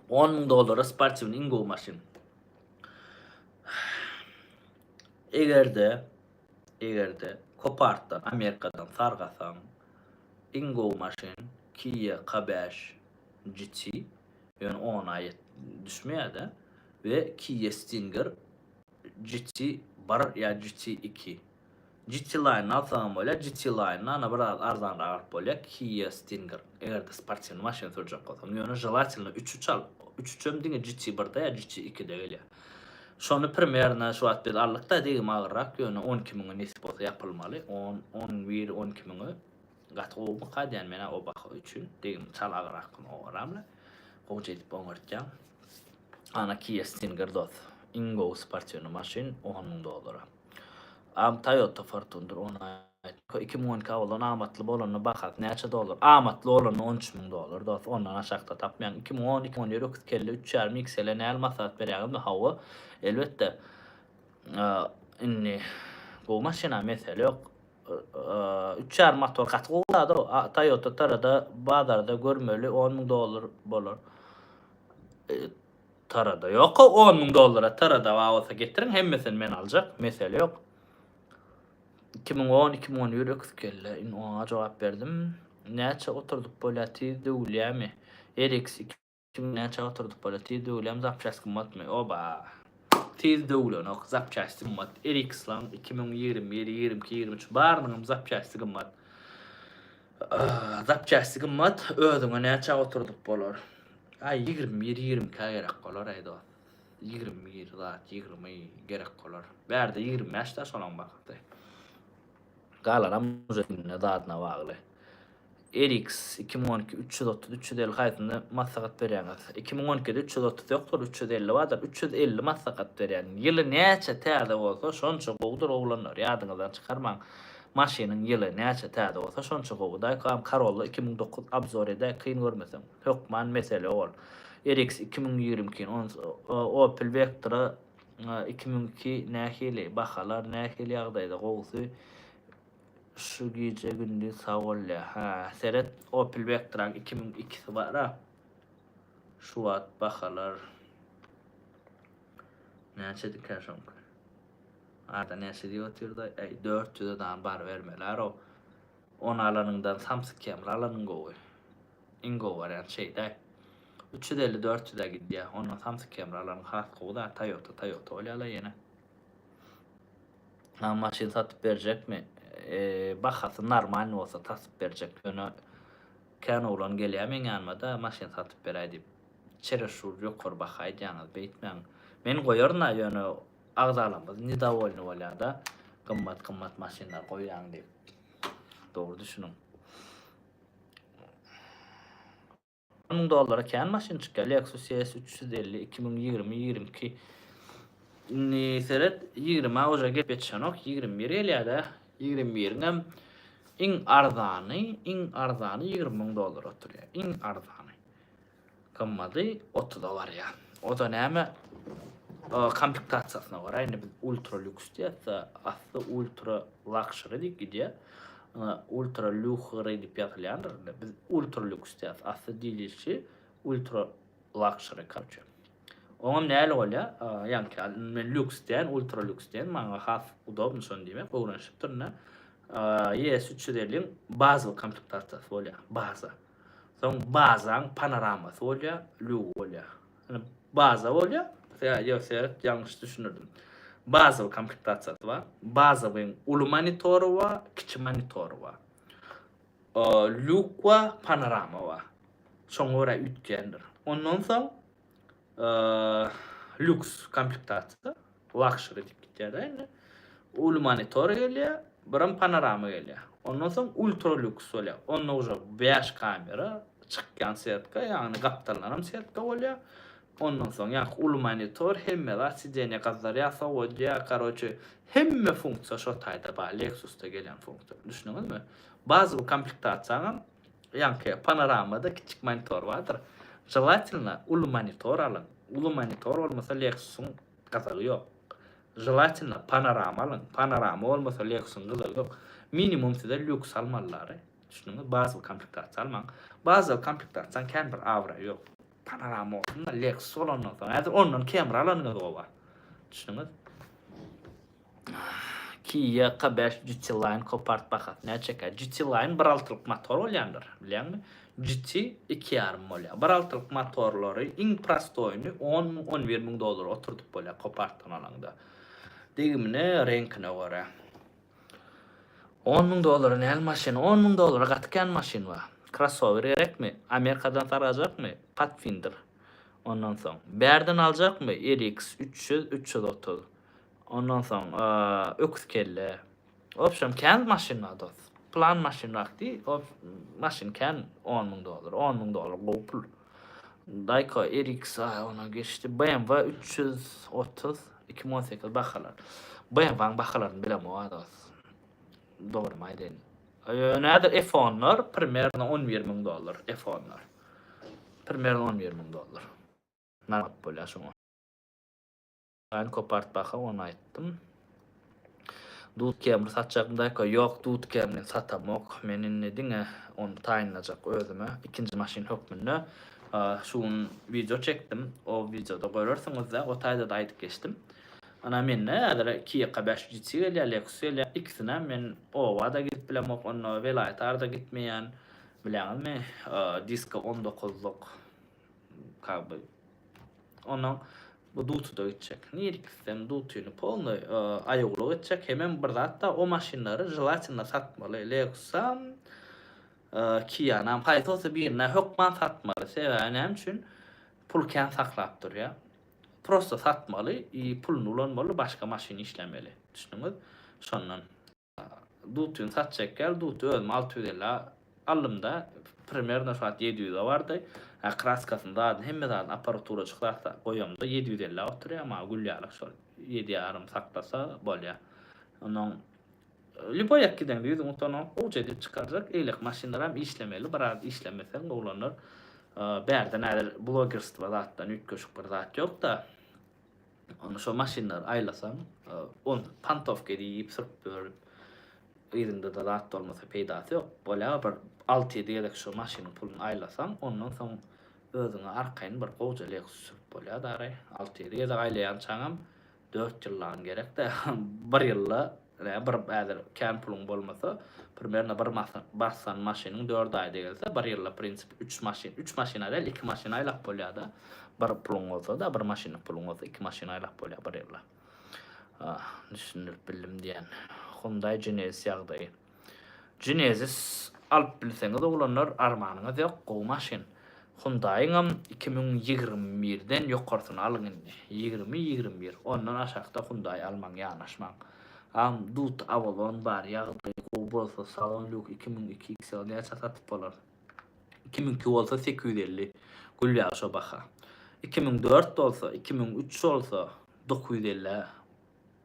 10 müň dollara sportiwnyý iň gowy maşyn. Eger-de eger-de Kopartdan, Amerikadan sargasaň iň gowy maşyn Kia K5 GT ýöne ona ýet düşmeýärde we Kia Stinger GT 1 ýa GT 2. GT Line-ny alsaňam bolýar, GT Line-ny ana biraz arzanrak alyp bolýar Kia Stinger eger-de sportiwnyý maşyn sürjek bolsaň. Ýöne želatelno üç üç al. Üç üçem diňe GT 1-de ýa GT 2-de gelýär. Şony primerno şu wagt biz aldyk-da degim agyrrak ýöne 12 müňe nesip bolsa ýapylmaly. 10, 11, 12 müňe Gaty gowumyka diýän menä o baha üçin degim çal agyrakmy owaramly gowja edip oňartýaň. Ana Kia Stinger dos. Iň gowy sportiwny maşyn 10 müň dollara. Am Toyota Fortuner ony aýt. 2012 bolan amatly bolanda bahasy näçe dollar? Amatly bolanda 13 müň dollar dos. Ondan aşakda tapmaýaň. 2010 2011 öküz kelle 3,5 XL näl maslahat berýäňizmi? Hawa, elbetde. Indi gowy maşyna mesele ýok. Üç ýarym motor gaty gowy zat o. Toyota Tarada bazarda görmeli 10 müň dollar bolar. Tarada ýok o 10 müň dollara Tarada bar bolsa getiriň hemmesini men aljak mesele ýok. 2010 2011 öküz kelle indi oňa jogap berdim. Näçe oturdyp bolýar tiz döwülýärmi? RX Kim näçe oturdyp bolýar? Tiz döwülýärmi zapçast gymmatmy? Oba. Tiz döwülenok, zapçasty gymmat. RX-laň 2021, 22, 23 barynyňam zapçasty gymmat. Zapçasty gymmat, özüňe näçe oturdyp bolar? Aý 21, 22 gerek bolar aý dost. 21 zat, 20 gerek bolar. Bärde 25 da şolaň bahasy. Galanam uje zadyna bagly. RX 2012 330 350 haýsyny maslahat berýäňiz? 2012-de 330 ýokdur, 350 bardyr. 350 maslahat berýän. Ýyly näçe täze bolsa, şonça gowudyr oglanlar. Ýadyňyzdan çykarmaň. Maşynyň ýyly näçe täze bolsa, şonça gowy. Daýkam Corolla 2009 obzor edäý, kyn görmeseň. Hökman mesele ol. RX 2022 Opel Vectra 2002 nähili? Bahalar nähili ýagdaýda? Gowusy Şu gije gündiz sag bolýa. Hä, seret Opel Vectraň 2002-si bar-a. Şu wagt bahalar näçedikä şoňky? Arda näçe diýip otyrdy? Äý, 400-e dan barybermeli-arow. Ony alanyňdan Samsung Camry alanyň gowy. Iň gowy wariant şeýdäý. 350 400-e gidýär. Ondan Samsung Camry alanyň has gowy-da, Toyota Toyota bolýar-la ýene. Ha maşyn satyp berjekmi? E, bahasy normalny bolsa satyp berjek. Ýöne kän oglan gelýär meň ýanyma-da maşyn satyp beräý diýip. Çereşur ýokary baha aýdýaňyz, beýtmäň. Men goýaryn-a, ýöne agzalarymyz nedowolny bolýar-da, gymmat-gymmat maşynlar goýýaň diýip. Dogry düşüniň. 10 müň dollara kän maşyn çykýar. Lexus ES 350 2020 22. Indi seret 20-a uje gelip ýetişenok. 21 gelýär-de. 21-iň hem iň arzany, iň arzany 20 müň dollara oturýar. Iň arzany. Gymmady 30-a barýar. O-da näme? Komplektasiýasyna görä indi biz ultra lýuks diýýäs-de, asly ultra luxury diýip gidýär. Ultra luxury diýip ýazylýandyr indi. Biz ultra lýuks diýýäs. Asly diýlişi ultra luxury karoçe. Oňam näli bolýar? Ýaňky men lýuks diýen, ultra lýuks diýen, maňa has udobny şony diýmek, öwrenişipdirin-de. ES 350-iň bazawy komplektasiýasy bolýar, baza. Soň bazaň panoramasy bolýar, lýugy bolýar. Ýöne baza bolýar. Ýok, seret, ýalňyş düşündirdim. Bazawy komplektasiýasy bar. Bazawyň uly monitory bar, kiçi monitory bar. Lýuk bar, panorama bar. Şoňa görä üýtgändir. Ondan soň lýuks komplektasiýa, lakşeri diýip gitýär-de indi. Uly monitor gelýär, biram panorama gelýär. Ondan soň ultra lýuks bolýar. Onda uje 5 kamera, çykýan setka, ýagny gapdaldanam setka bolýar. Ondan soň ýaňky uly monitor, hemme zat, sidenýe gazdyrýar, sowadýar, karoçe, hemme funksiýa şo taýda bar, Lexus-da gelýän funksiýa. Düşündiňizmi? Bazowy komplektasiýaňam ýaňky panoramada kiçjik monitor bardyr. Želatelno uly monitor alyň. Uly monitor bolmasa Lexus-yň gyzygy ýok. Želatelno panorama alyň. Panorama bolmasa Lexus-yň gyzygy ýok. Minimum size lýuks almalylary. Düşündiňiz? Bazowy komplektasiýa almaň. Bazowy komplektasiýaň kän bir abraýy ýok. Panorama bolsun-da, Lexus bolandan soň. Häzir ondan Camry alanyňyz gowy. Düşündiňiz? Kia K5 GT Line Copart bahasy näçekä? GT Line bir altylyk motor bolýandyr, bilýäňmi? GT iki ýarym bolýar. Bir altylyk motorlary iň prostoýyny on müň, 11 müň dollara oturdyp bolýar Copartdan alaňda. Degimine, reňkine görä. 10 müň dollara näl maşyn? 10 müň dollara gaty kän maşyn bar. Krossower gerekmi? Amerikadan sargajakmy? Pathfinder. Ondan soň, bärden aljakmy? RX 300, 330. Ondan soň, öküz kelle. Wobşem kän maşyn bar dos. Plan maşyn wagty, o maşyn kän 10 müň dollar. 10 müň dollar gowy pul. Daýko RX ona geçdi. BMW 330 2018 bahalar. BMW-niň bahalaryny bilemok dos. Dogrymy aýdaýyn. Ýöne häzir F10-lar primerno 11 müň dollar F10-lar. Primerno 11 müň dollar. Nagt bolýar şoňa. Line Copart baha ony aýtdym. Dut Camry satjakmy daýko? Ýok, Dut Camryny satamok. Men indi diňe ony taýynlajak özüme ikinji maşyn hökmünde. Şu gün wideo çekdim. O wideoda görersiňiz-de, o taýda-da aýdyp geçdim. Ana mende häzir Kia K5 GT gelýär, Lexus gelýär. Ikisinem men oba-da gidip bilemok, onda welaýata-da gitmeýän. Bilýäňizmi, diska 19-lyk как бы Ondan bu dutuda gitjek. Nirek gitsem dutyny polny aýawly gitjek. Hemem bir zat da o maşynlary želatelno satmaly. Lexusam, Kianam haýsy bolsa birine hökman satmaly. Sebäbi näme üçin? Pul kän saklap durýar. Prosta satmaly i puluny ulanmaly, başga maşyn işlemeli. Düşündiňiz? Şondan. Dutyny satjak ýaly duty özüm 650 aldymda primerno şu wagt 700-e bardy. Ha kraskasyny zadyny hemme zadyny apparaturajyk zat goýamda 750 oturýar maňa gül ýaly şol 7 ýarym saklasa bolýar. Ondan lýuboý ýak gideňde ýüzüň utanok gowja edip çykarjak eýlek maşynlaram işlemeli biraz işlemeseň oglanlar bärden häzir blogerstwo zatdan üýtgeşik bir zat ýok-da. Onda şo maşynlary aýlasaň, on pantowka diýip sürüp ýörüp, yzyňda-da zat bolmasa peýdasy ýok. Bolýar bir alty-ýedi gezek şo maşynyň puluny aýlasaň, ondan soň özüňe arkaýyn bir gowja Lexus sürüp bolýar dary. Alty-ýedi gezek aýlaýançaňam dört ýyllaň gerek-dä. Bir ýylda Ine bir häzir kän puluň bolmasa, primerno bir bassan maşynyň dört aýda gelse, bir ýylda prinsip üç maşyn, üç maşyna däl, iki maşyn aýlap bolýar-da. Bir puluň bolsa-da, bir maşynlyk puluň bolsa, iki maşyn aýlap bolýar bir ýylda. Düşündirip bildim diýen. Hyundai Genesis ýagdaýy. Genesis alyp bilseňiz oglanlar armanyňyz ýok gowy maşyn. Hyundaiňam 2021-den ýokarsyny alyň indi. 20 21 ondan aşakda Hyundai almaň ýanaşmaň. Agam Dut Avalon bar ýagdaýy gowy bolsa salon lýuk 2002 XL näçä satyp bolar? 2002 bolsa 850 gül ýaly şo baha. 2004 bolsa 2003 bolsa 950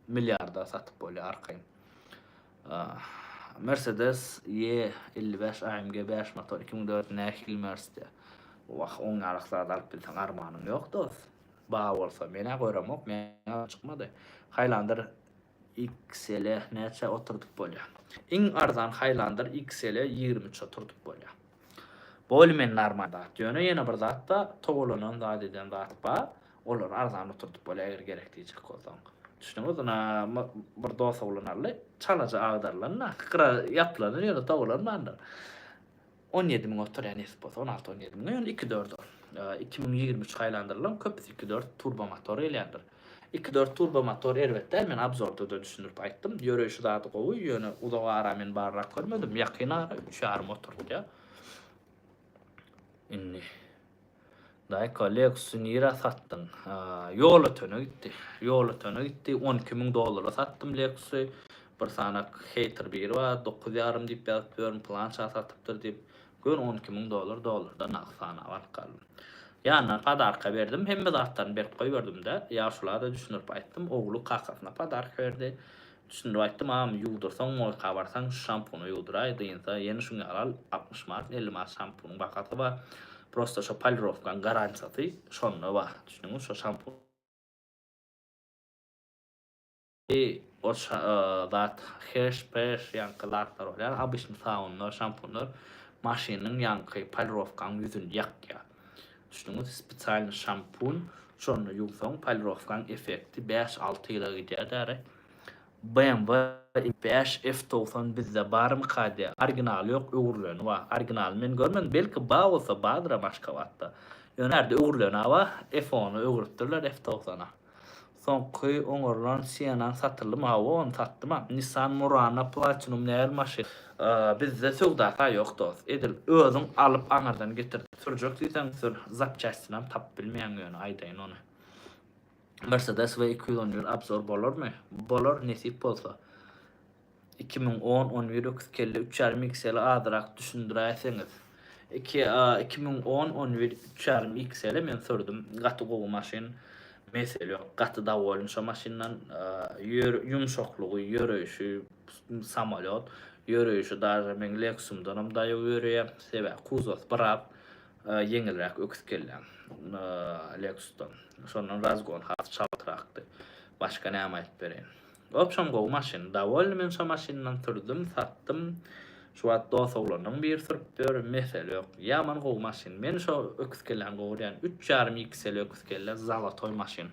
milliarda satyp bolýar arkaýyn. Mercedes E 55 AMG 5 motor 2004 nähili Mers diýýär. Wah, oň ýaly zat alyp bilseň armanyň ýok dos. Bar bolsa, men-ä göremok, meň çykmady. Highlander XL näçä oturdyp bolýar? Iň arzan Highlander XL 23 oturdyp bolýar. Bol men normal zat. Ýöne ýene bir zat-da, togalanan zat eden zat bar. Olary arzan oturdyp bolýar eger gerek diýjek bolsaň. Düşdüňiz? Ynha bir dos oglan aldy. Çalaja agdarylan-da, gyra ýapylandyr, ýöne togalanmandyr. 17 müň oturýar nesip bolsa, 16-17 müňe, ýöne 2-4 ol. 2023 Highlander-laryň köpüsi 2-4 turbo motor gelýändir. 2-4 turbo motor erbet däl, men obzorda-da düşündirip aýtdym. Ýöreýşi zady gowy, ýöne uzak ara men barlap görmedim. Ýakyn ara 3,5 oturtýar. Indi Daýko, Lexus-y nirä satdyň? Ýolötene gitdi. Ýolötene gitdi. 12 müň dollara satdym Lexus-y. Bir sanak heýter biri bar, dokuz ýarym diýip ýazyp ýörün, pylança satypdyr diýip. Göni 12 müň dollar dollardan nagt sanap alyp galdym. Ýanyndan podarka berdim, hemme zatlaryny berip goýberdim-de. Ýaşula-da düşündirip aýtdym. Ogly kakasyna podarka berdi. Düşündirip aýtdym, agam ýuwdursaň moýka barsaň şu şampuna ýuwduraý, dynsa ýene şuň ýaly al, 60 manat, 50 manat şampunyň bahasy bar. Prosta şo polirowkaň garantiýasy şonda bar. Düşündiňmi? Şo şampun o zat heş peş ýaňky zatlar bolýar. Obyçny sabunlar, şampunlar maşynyň ýaňky polirowkaň ýüzüni ýakýar. Düşündiňiz? Spesialny şampun, şonda ýuwsaň polirowkaň effekti bäş-alty ýyla gidýär däri. BMW X5 F 90 bizde barmyka diýýär. Originaly ýok, öwrüleni bar. Originalyny men görmedim. Belki bar bolsa bardyram Aşgabatda. Ýöne bärde öwrüleni bar. F on-a öwrüpdirler F 90-a. Soňky oňarylan Siennaň satyldymy? Hawa, ony satdym-a. Nissan Murano Platinum näl maşyn? Bizde söwdasy-a ýok dost. Edil özüň alyp aňyrdan getirip sürjek diýseň sür. Zapçastinam tapyp bilmeýäň ýöne aýdaýyn ony. Mercedes W 211 obzor bolarmy? Bolar nesip bolsa. 2010 11 öküz kelle üç ýarym XL azyrak düşündiräýseňiz. Iki 2010 11 üç ýarym XL men sürdüm. Gaty gowy maşyn. Mesele ýok. Gaty dowolny şo maşyndan. Ýör ýumşaklygy, ýöreýşi samolýot. Ýöreýşi daže meň Lexusumdanam daýaw ýöreýär. Sebäbi kuzowsy biraz ýeňilräk öküz kelläň Lexusdan. Şondan razgon has çaltrakdy. Başga näme aýdyp bereýin. Wobşem gowy maşyn. Dowolny men şo maşyndan sürdüm, satdym. Şu wagt dos oglanyň biri sürüp ýör, mesele ýok. Ýaman gowy maşyn. Men şo öküz kelläni gowy görýän. Üç ýarym XL öküz kelle zolotoý maşyn.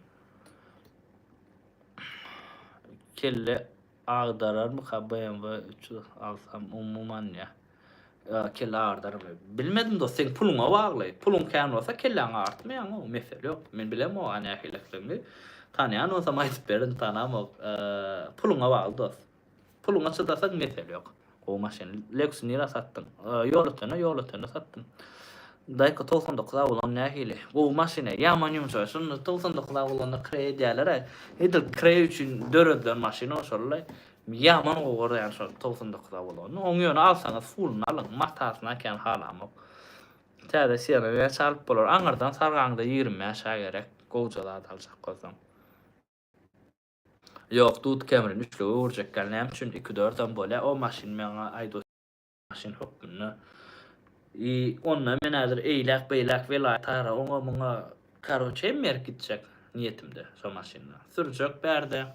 Kelle agdararmyka BMW 300 alsam umuman ýa. Kelle agyrdarmy? Bilmedim dost, seň puluňa bagly. Puluň kän bolsa kelläň agyrtmaýaň, o mesele ýok. Men bilemok a nähililigini. Tanýan bolsam aýdyp berin, tanamok. Puluňa bagly dost. Puluňa çydasaň mesele ýok. Gowy maşyn. Lexus nirä satdyň? Ýolötene, Ýolötene satdym. Daýko 99 Avalon nähili? Gowy maşyn, ýaman ýumşak. Şunda 99 Avalonda kireý edýärler-ä. Edil kireý üçin döredilen maşyn o şol-laý. Ýaman gowy görýän şol 99 Avalony. Oň ýöne alsaňyz fulyny alyň. Matasyny kän halamok. Täze Sienna näçe alyp bolar? Aňyrdan sargaňda 25-ä gerek. Gowja zat aljak bolsaň. Ýok, dud Camry-ni üçlüge öwürjek däl. Näme üçin? Iki dördem bolýar. O maşyn maňa aýdy maşyn hökmünde. I onda men häzir eýläk beýläk welaýatara oňa muňa karoçe hemme ýerik gitjek niýetimde şo maşynda. Sürjek bärde.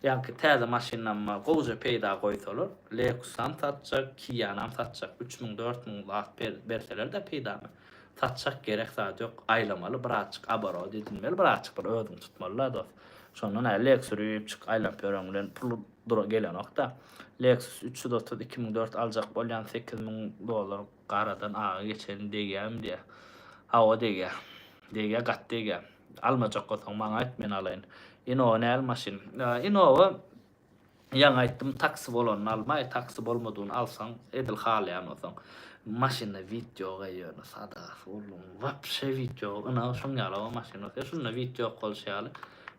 Ýaňky täze maşyndanma gowja peýda goýsalar, Lexusam satjak, Kianam satjak. 3000 4000 zat berseler-de peýdamy. Satjak gerek zat ýok. Aýlamaly birazjyk oborot edinmeli, birazjyk bir özüňi tutmaly-da dos. Şondan hä Lexus sürüp çyk aýlanyp ýören bilen pul dura gelenok-da. Lexus 330 2004 aljak bolýan 8000 dollar garadan aga geçerin degýärmi diýýär. Hawa degýär. Degýär gaty degýär. Almajak bolsaň maňa aýt men alaýyn. Innova näl maşyn? Innova Ýaňy aýtdym taksi bolanyny almaý taksi bolmadygyny alsaň edil halaýan bolsaň maşynda wid ýok eý ýöne sadagasy bolduň wapşe wid ýok ynha şoň ýaly o maşyn bolsa şunda wid ýok bolşy ýaly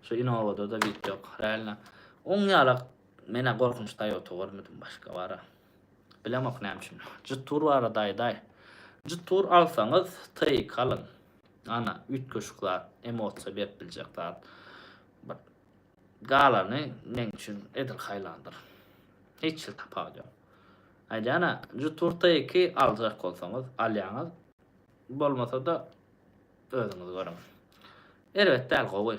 şu inowada-da wid ýok realno oň ýalak menä gorkunç toyota görmedim başga bara bilemok näme üçin jetour barada aýdaý jetour alsaňyz T2 alyň ana üýtgeşik zat emosiýa berip biljek zat bir Galany meň üçin edil haýlandyr. Hiç hili tapawudy ýok. Aýdýan-a, Jetour T2 aljak bolsaňyz, alýaňyz. Bolmasa-da özüňiz görüň. Erbet däl, gowy.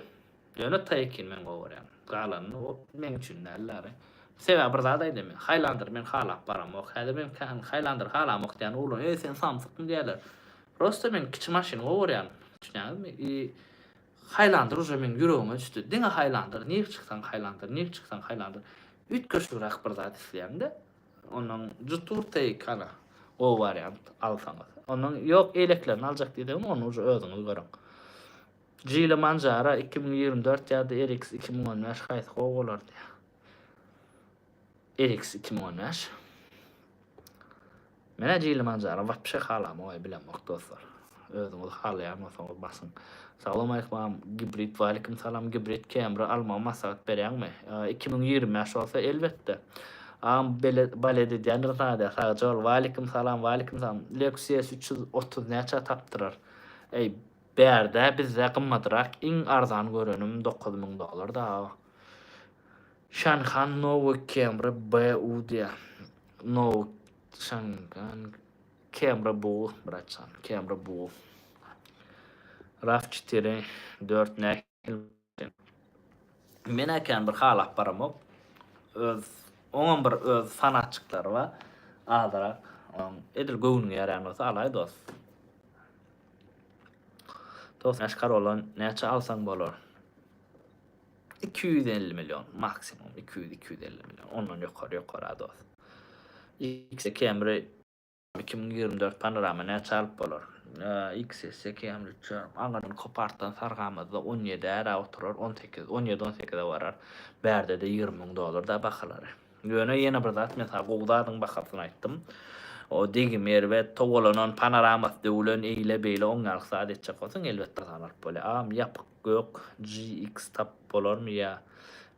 Ýöne T2-ni men gowy görýän. Galanyny o meň üçin däl däri. Sebäbi bir zat aýdaýyn men. Highlander men halap baramok. Häzir men kän Highlander halamok diýen oglan, eý sen samsykmy diýerler. Prosta men kiçi maşyny gowy görýän. Düşünýäňizmi? I. Highlander uje meň ýüregime düşdi. Diňe Highlander, nirk çyksaň Highlander, nirk çyksaň Highlander. Üýtgeşigräk bir zat isleýäňde, ondan Jetour T2 ana, gowy wariant alsaňyz. Ondan ýok eýleklerini aljak diýseňiz, ony uje özüňiz görüň. Geely Manjaro 2024 ýa-da RX 2015 haýsy gowy bolar diýýär. RX 2015. Menä Geely Manjaro wapşe halamok bilemok dostlar. Özüňiz halaýan bolsaňyz basyň. Salowmaleýkim agam gibrid waleýkim salam gibrid Camry almagy maslahat berýäňmi? 2025 bolsa elbetde. Agam balet edýändir saňa diýýär sagja bol. Waleýkim salam waleýkim salam. Lexus ES 330 näçä tapdyrar? Eý bärde bizde gymmadrak iň arzan görenim 9000 dollar da. Şanhan Nowy Camry BU diýýär. Nowy Şanhan Camry bu bratjan. Camry bu. RAV 4 4 nähili? Men kän bir halap baramok. Öz oňam bir öz fanatçyklary bar. Azyrak. Oň edil göwnüňe ýaraýan bolsa alaý dost. Dost, Corolla näçe alsaň bolar? 250 million maksimum 200-250 million ondan ýokary ýokara dost. X Camry 2024 panorama näçe alyp bolar? XS Camry aňyrdan Kopartdan sargamyzda 17 ära oturar 18 17-18-e barar. Bärde-de 20 müň dollar da bahalary. Ýöne ýene bir zat men saňa gowy zadyň bahasyny aýtdym. O degimi erbet, togalanan, panoramasy döwülen, eýle beýle oň ýaly zat etjek bolsaň elbetde arzan alyp bolýar. Agam ýapyk gök GX tapyp bolarmy ýa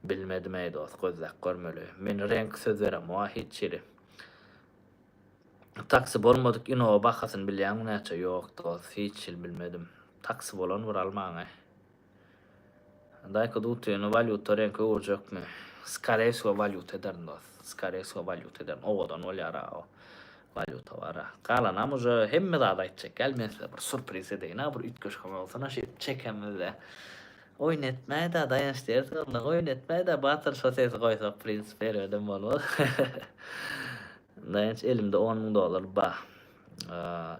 bilmedimeý dos gözläp görmeli. Men reňk söz beremok hiç hili. Taksi bolmadyk Innova bahasyny bilýäňmi näçe? Ýok dos hiç hili bilmedim. Taksi bolan bir almaňaý. Daýka dutyny walýuta reňke öwürjekmi? Skoree wsego walýuta ederin dos. Skoree wsego walýuta ederin. Owadan bolýar-a o walýuta bar-a. Galanam uje hemme zady aýtjak. Gel men size bir surpriz edeýin-a, bir üýtgeşik bolsun-a şeýdip çekemizde. Oýun etmäý-da Daýanç diýersiň onda. Oýun etmäý-da Batyr şo sesi goýsak prinsip erbedem bolmaz. Daýanç elimde 10 müň dollar ba.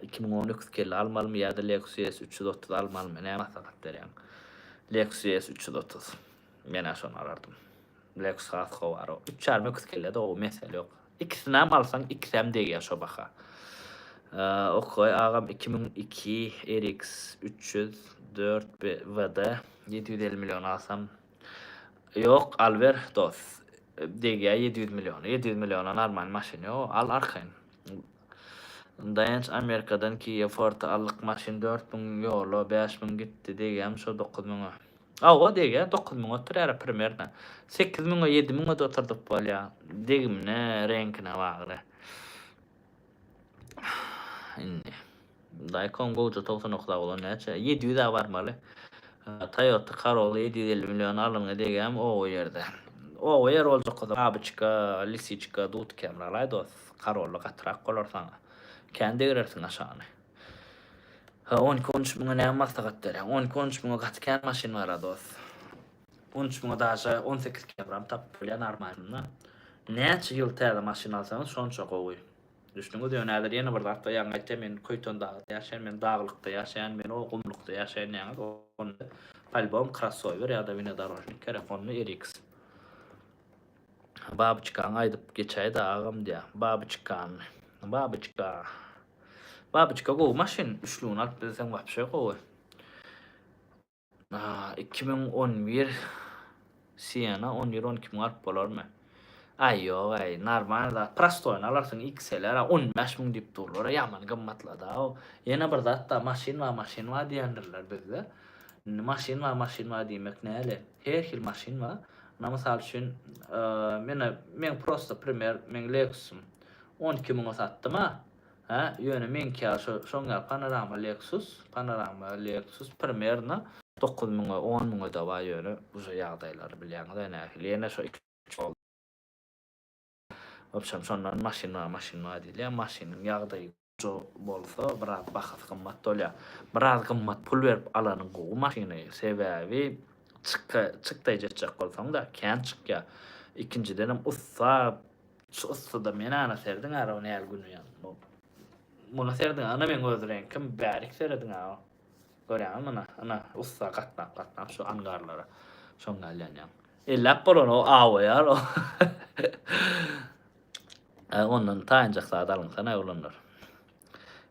2012 kelle almalymy ýa-da Lexus ES 330 almalymy? Näme maslahat berýäň? Lexus ES 330. Men-ä şony alardym. Lexus has gowy araba. Üç ýarym öküz kelle de gowy, mesele ýok. Ikisinem alsaň, ikisem degýär şo baha. Okaý agam 2002 RX 304 WD 750 million alsam. Ýok, alyber dos. Degýär 700 milliona. 700 milliona normal maşyn ýok, al arkaýyn. Daýanç Amerikadan Kia Forte aldyk maşyn 4000 ýola 5000 gitdi degýämi şo 9000-e. Hawa degýär 9000 oturýar primerno. 8000-e 7000-e de oturdyp bolýar. Degimine, reňkine bagly. Indi Daýkon gowja 99 bolan näçe? 700-e barmaly. Toyota Corolla 750 million alyngy degýämi oba ýerde. Oba ýer boljak bolsa Babyçka, Lisiçka, Dut Camry alaý dost. Corolla gatyrak bolar saňa. Kän degirersiň aşagyny. Ha 12-13 müňe näme maslahat berýäň? 12-13 müňe gaty kän maşyn bar-a dost. 13 müňe daže 18 Camry-am tapyp bolýar normalnyny. Näçe ýyl täze maşyn alsaňyz şonça gowy. Düşdüňiz? Ýöne häzir ýene bir zat bar, ýaňy aýtýan men Köýtendagda ýaşaýan, men daglykda ýaşaýan, men o gumlukda ýaşaýan diýýäňiz, onda polibom krossower ýa-da wnedorožnik gerek, onda RX. Babyçkaňy aýdyp geçäýdä agam diýýär. Babyçkany. Babyçka. Babyçka gowy maşyn, üçlügini alyp bilseň wapşe gowy. 2011 Siena 11-12 müň alyp bolarmy? Aý ýok aý, normal zat. Prostoýny alarsyň XLR 15 müň diýip durlar. Ýaman gymmatlady-a. Ýene bir zat da maşyn bar, maşyn bar diýendirler bizde. Indi maşyn bar, maşyn bar diýmek näle? Her hil maşyn bar. Ynha mysal üçin, mena meň prosto primer meň Lexusym 12 müňe satdym-a. Hä, ýöne meňki ýaly şo şoň ýaly panorama Lexus, panorama Lexus primerno 9 müňe, 10 müňe-de bar ýöne uje ýagdaýlary bilýäňiz-ä nähili. Ýene şo iki-üç boldy. Wobşem şondan maşyn bar, maşyn bar diýilýär. Maşynyň ýagdaýy gowy bolsa biraz bahasy gymmat bolýar. Biraz gymmat pul berip alanyň gowy maşyny. Sebäbi çykga çykdaýjy etjek bolsaň-da kän çykýar. Ikinjidenem ussa Şu yssyda men ana serediň ara näl güni ýa. Muny serediň ana meň öz reňkim bärik serediň aga. Görýäňizmi ynha, ynha ussa gatnap gatnap şu angarlara şoň ýaly ýanýaň. Elläp bolan o awaýar o. Ondan taýynjak zat alynsana oglanlar.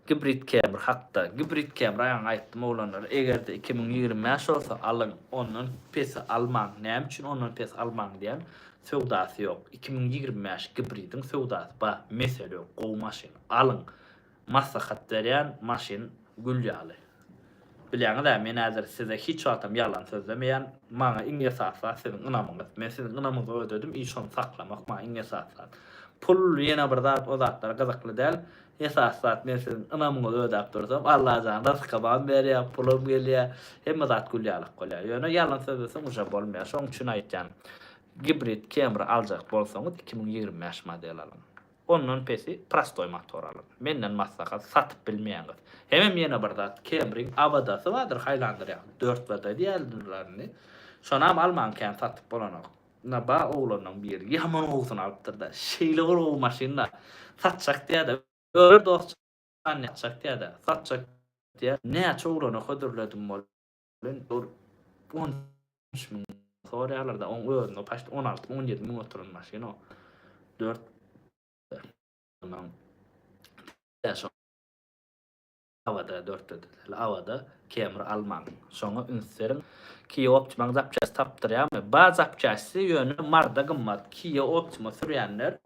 Gibrid Camry hakda. Gibrid Camry aýaňy aýtdym oglanlar. Egerde 2025 bolsa alyň. Ondan pesi almaň. Näme üçin ondan pes almaň diýen söwdasy ýok. 2025 gibridiň söwdasy bar. Mesele ýok. Gowy maşyn. Alyň. Maslahat berýän maşyn gül ýaly. Bilýäňiz-ä men häzir size hiç wagtam ýalan sözlemeýän. Maňa iň esasy zat siziň ynamyňyz. Men siziň ynamyňyzy ödedim i şony saklamak maňa iň esasy zat. Pul ýene bir zat o zatlar gyzykly däl. Esasy zat men siziň ynamyňyzy ödäp dursam Allajan rysgymam berýär, pulum gelýär. Hemme zat gül ýalak bolýar. Ýöne ýalan sözleseň uje bolmaýar. Şoň üçin aýtýan. Gibrid Camry aljak bolsaňyz 2025 model alyň. Ondan pesi prostoý motor alyň. Menden maslahat, satyp bilmeýäňiz. Hemem ýene bir zat, Camryň AWD-sy bardyr Highlander ýaly, dört WD diýýärler indi. Şonam almaň kän satyp bolanok. Ynha ba oglanlaň biri ýaman gowusyny alypdyrda. Şeýle bir gowy maşyn-da. Satjak diýýär-de. Örer dost jan ýatjak diýýär-de. Satjak diýýär. Näçe oglana hödürledim welin, dur 13 müň soraýarlar-da. Oň özünde paçti 16 müň, 17 müň oturan maşyn o. Dört Ondan Awada dörtde däl, awada Camry almaň. Şoňa üns beriň. Kia Optima-nyň zapçasty tapdyrýarmy? Bar zapçasty, ýöne Maryda gymmat. Kia Optima sürýänler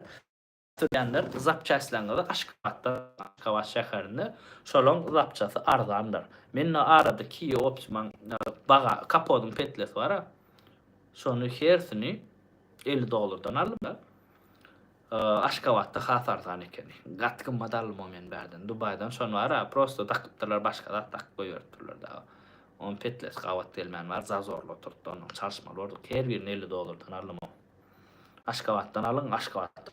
sürýänler zapçastlaryňyzy Aşgabatda, Aşgabat şäherinde şolaň zapçasy arzandyr. Mende arada Kia Optima-nyň baga kapodyň petlesi bar-a. Şony hersini 50 dollardan aldym-da. Aşgabatda has arzan ekeni. Gaty gymmat aldym o men bärden. Dubaýdan şony bar-a prosto dakypdyrlar başga zat dakyp goýberipdirler dagy. Onuň petlesi gabat gelmän bar zazorly oturtdy onuň çalyşmaly bolduk. Her birini 50 dollardan aldym o. Aşgabatdan alyň Aşgabatda.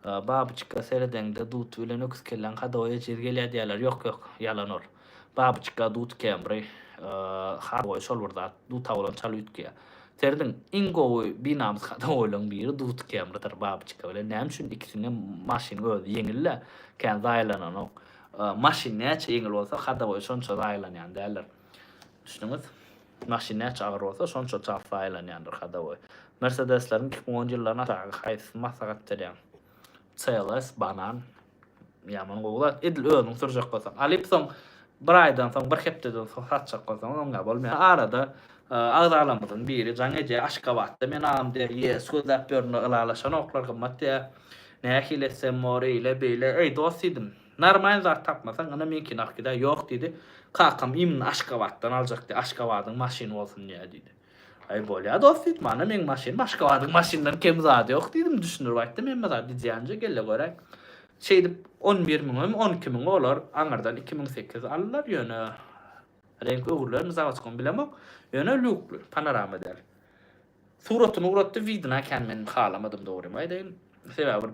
Babyçka seredeňde dut bilen öküz kelläň hadowy ejiz gelýär diýýärler. Ýok ýok ýalan ol. Babyçka dut Camry hadowy şol bir zat. Duta bolan çal üýtgeýär. Serediň, iň gowy binamys hadowylaryň biri dut Camrydyr babyçka bilen. Näme üçin ikisinde maşynyň özi ýeňil-de, kän zaýalananok. Maşyn näçe ýeňil bolsa hadowy şonça zaýalanýan däldir. Düşdüňiz? Maşyn näçe agyr bolsa şonça çalt zaýalanýandyr hadowy. Mersedesleriň 2010 ýyllaryna aşagy haýsysyny maslahat berýäň? CLS, banan. Ýaman gowy zat. Edil özüň sürjek bolsaň. Alyp soň bir aýdan soň, bir hepdeden soň satjak bolsaň oňa bolmaýar. Arada agzalarymyzyň biri jaň edýär. Aşgabatda men agam diýýär, ýes gözläp ýörün, ylalaşanoklar, gymmat diýýär. Nähili etsem bor, eýle, beýle. Eý, dost diýdim. Normalny zat tapmasaň, ynha meňkini alyp gidäý. Ýok diýdi. Kakam imенно Aşgabatdan aljak diýýär. Aşgabadyň maşyny bolsun diýýär diýdi. Aý bolýa dost diýdim, ana meň maşynym Aşgabadyň maşynyndan kem zady ýok diýdim, düşündirip aýtdym hemme zady diýýänje gelle göräý. Şeýdip 11 müňem 12 müňe olar aňyrdan 2008 aldylar, ýöne reňk öwrülermi zawodskomy bilemok, ýöne lýukly, panorama däl. Suratyny ugratdy, widina kän men halamadym dogrymy aýdaýyn. Sebäbi bir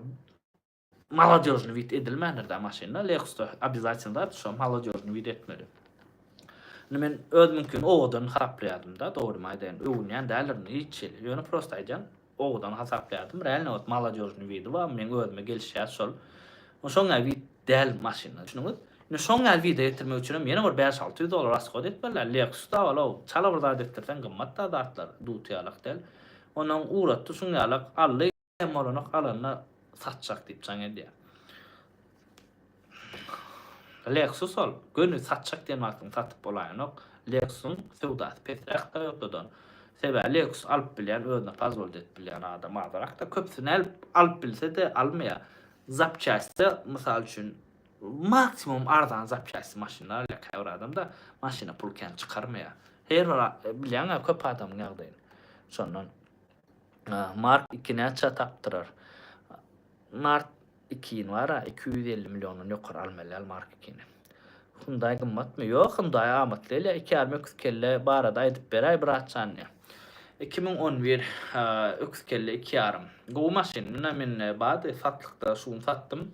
Molodýožny wid edilmändir-dä maşynda. Lexusda obýazatelno zat şo molodýožny wid etmeli. Indi men özümiňkini owadan hasaplaýardym-da, dogrymy aýdaýyn. Öwünýän däldirin hiç hili. Ýöne prosto aýdýan, owadan hasaplaýardym. Realno wot molodýožny widi bar, meň özüme gelişýär şol. Şoň ýaly wid däl maşynda, düşündiňiz? Indi şoň ýaly wide getirmek üçinem ýene bir bäş-alty ýüz dollar rashod etmeli-dä. Lexusda ol-ow, çala bir zat etdirseň gymmat-da zatlar, dut ýalak däl. Onnoň ugratdy şuň ýalak, aldy. Kem bolanok alanda satjak diýip jaň edýär. Lexus ol göni satjak diýen wagtyň satyp bolaýanok. Lexusyň söwdasy pesräk Toyotadan. Sebäbi Lexus alyp bilýän özüne pozwolit edip bilýän adam azrakda. Köpüsi nädip alyp bilse-de almaýar. Zapçastda mysal üçin maksimum arzan zapçasty maşynlar alýar käbir adamda maşyna pul kän çykarmaýar. Her bir bilýäňä köp adamyň ýagdaýyny. Şondan Mark 2 näçä tapdyrar? Mark 2-ni bar-a, 250 milliondan ýokary almaly däl Mark 2-ni. Hyundai gymmatmy? Ýok, Hyundai amatly gelýär. Iki ýarym öküz kelle barada aýdyp beräý bratjan diýýär. 2011 öküz kelle iki ýarym. Gowy maşyn. Muna mende bardy, satlykda şu gün satdym.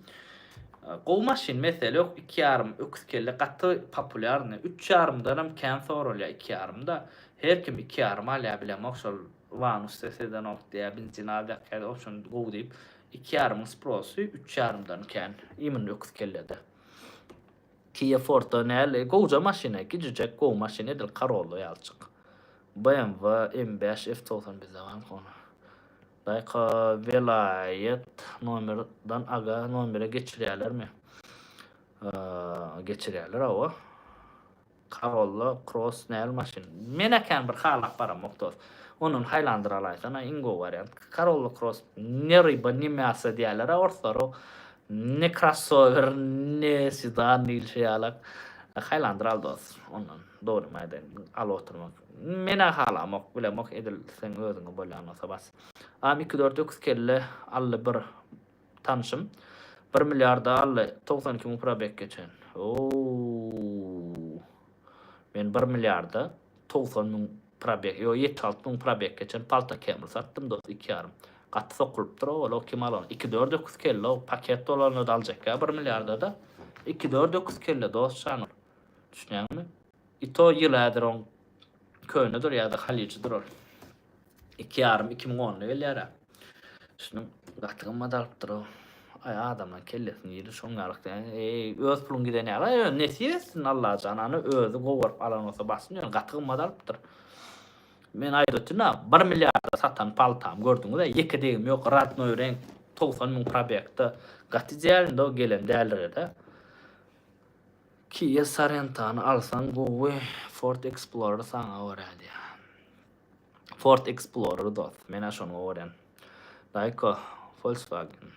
Gowy maşyn, mesele ýok. Iki ýarym öküz kelle gaty populýarny. Üç ýarymdanam kän soralýar iki ýarymda. Her kim iki ýarym alýar bilemok şol Wanus ses edenok diýýär benzin az ýakýar opşon gowy diýip iki ýarymyň sprosy üç ýarymdan kän imенно öküz kellede. Kia Forte näli gowja maşyna kijijek gowy maşyn edil Corolla ýalyjyk. BMW M 5 F 90 bizde barmyka ony. Daýka welaýat nomerdan aga nomere geçirýälermi? Geçirýäler hawa. Corolla Cross näl maşyn? Menä kän bir halap baramok dos. Ondan Highlander alaýsana iň gowy wariant. Corolla Cross ne ryba ne myasa diýýäler-ä orslar o. Ne krossower ne sedan diýilşi ýalak. Highlander al dos. Ondan dogrymy aýdaýyn alyp oturmak. Menä halamok bilemok edil seň özüňe bolýan bolsa bas. Am iki dört öküz kelle aldy bir Tanşym bir milliarda aldy 92 müň probek geçen. Ouu. Men bir milliarda 90 müň probek, ýo 76 müň probek geçen palta Camry satdym dos iki ýarym. Gaty sokulypdyr owal o kim alan. 2 4 öküz kelle o paket bolanda da aljak ýa bir milliarda da. 2 4 öküz kelle dos jan ol. Düşünýäňmi? I to ýyl häzir oň könedir ýa-da halyjydyr ol. Iki ýarym, 2010 onda gelýär-ä. Şunuň gaty gymmat alypdyr-ow. Aý, adamlaryň kellesini iýdi şoň ýalyk diýen. Eý, öz puluň giden ýaly, ýöne nesip etsin Allajan, any özi gowaryp alan bolsa bassyn, ýöne gaty gymmat alypdyr. Men aýdyp otyryn-a, bir milliarda satan paltam gördüňiz-ä, ýeke degim ýok, radnoý reňk, 90 müň probegde. Gaty idealnyda o gelen däldir-de. Kia Sorento-ny alsaň gowy, Ford Explorer saňa görä diýýär. Ford Explorer dost. Menä şony gowy görýän. Daýko Volkswagen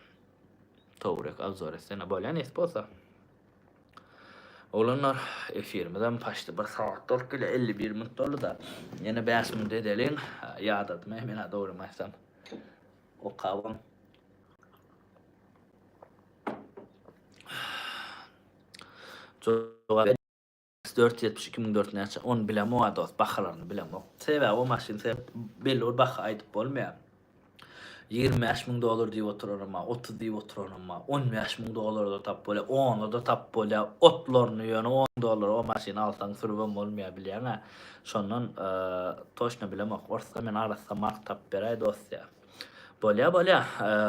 Touareg obzor etsene. Bolýa nesip bolsa. Oglanlar efirimizem paçti bir sagat bolup gelýär. 51 minut boldy-da. Ýene 5 minut edeliň. Ýadadym menä dogrymy aýtsam. Okabam. Jogap 472 1004 näçe ony bilemok dost bahalaryny bilemok. Sebäbi o maşyn sen belli bir baha aýdyp bolmaýar. 25 müň dollar diýip oturanam bar, 30 diýip oturanam bar, 15 müň dollara-da tapyp bolýar, ona-da tapyp bolýar. Otlaryny ýöne 10 dollara o maşyny alsaň sürübem bolmaýar bilýäň-ä. Şondan toçno bilemok. Orsda men arassa mark tapyp beräý dost diýýär. Bolýa bolýa.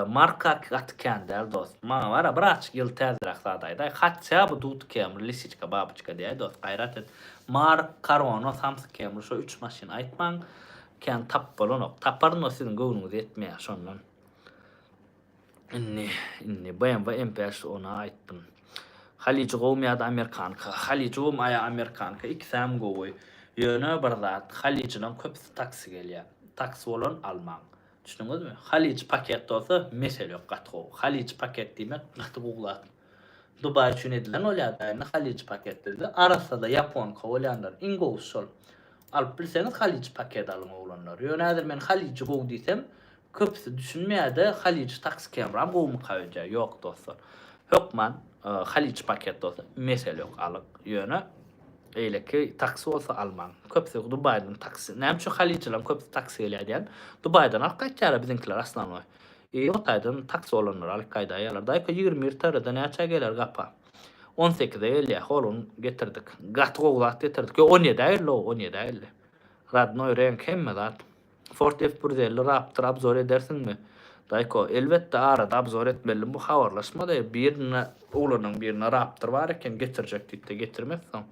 Marka gaty kän däl dost. Maňa bara birazçyk ýyl täzeräk zat aýdaý. Hatça bu dut Camry, lisiçka, babyçka diýäý dost. Gaýrat et. Mark, Korona, Samsung Camry şo üç maşyn aýtmaň. Kän tap bolanok. Taparyn o siziň göwnüňiz ýetmeýär şondan. Indi, indi BMW M5 ona aýtdym. Halyjy gowumy ýa-da amerikanka? Halyjy gowumy ýa amerikanka? Ikisäm gowy. Ýöne bir zat, halyjylaň köpüsi taksi gelýär. Taksi bolan almaň. Düşündiňizmi? Halyjy paket bolsa mesele ýok, gaty gowy. Halyjy paket diýmek gaty gowy zat. Dubaý üçin edilen bolýar-da indi halyjy paket diýildi. Arassa-da ýaponka bolýanlar iň gowusy şol. Alyp bilseňiz halyjy paket alyň oglanlar. Ýöne häzir men halyjy gowy diýsem, Köpüsi düşünmeýärde Halyç taksi Camry-am gowumyka öýdýär. Ýok dostlar. Hökman Halyç paket bolsa mesele ýok alyň. Ýöne eýleki taksi bolsa almaň. Köpüsi Dubaýdan taksi. Näme üçin Halyçlaryň köpüsi taksi gelýär diýen. Dubaýdan alyp gaýtýarlar biziňkiler aslangoý. I o taýdan taksi bolanlary alyp gaýdaýýarlar. Daýka 21 TR-de näçä geler gapa? 18-e gelýär. Hol ony getirdik. Gaty gowy zat getirdik. Ýok 17-ä geldi o, 17-ä geldi. Radnoý reňk hemme zat. Ford F 150 Raptor obzor edersiňmi? Daýko, elbetde arada obzor etmelidim bu habarlaşmady. Birine oglanyň birine Raptor bar eken getirjek diýipdi getirmedi soň.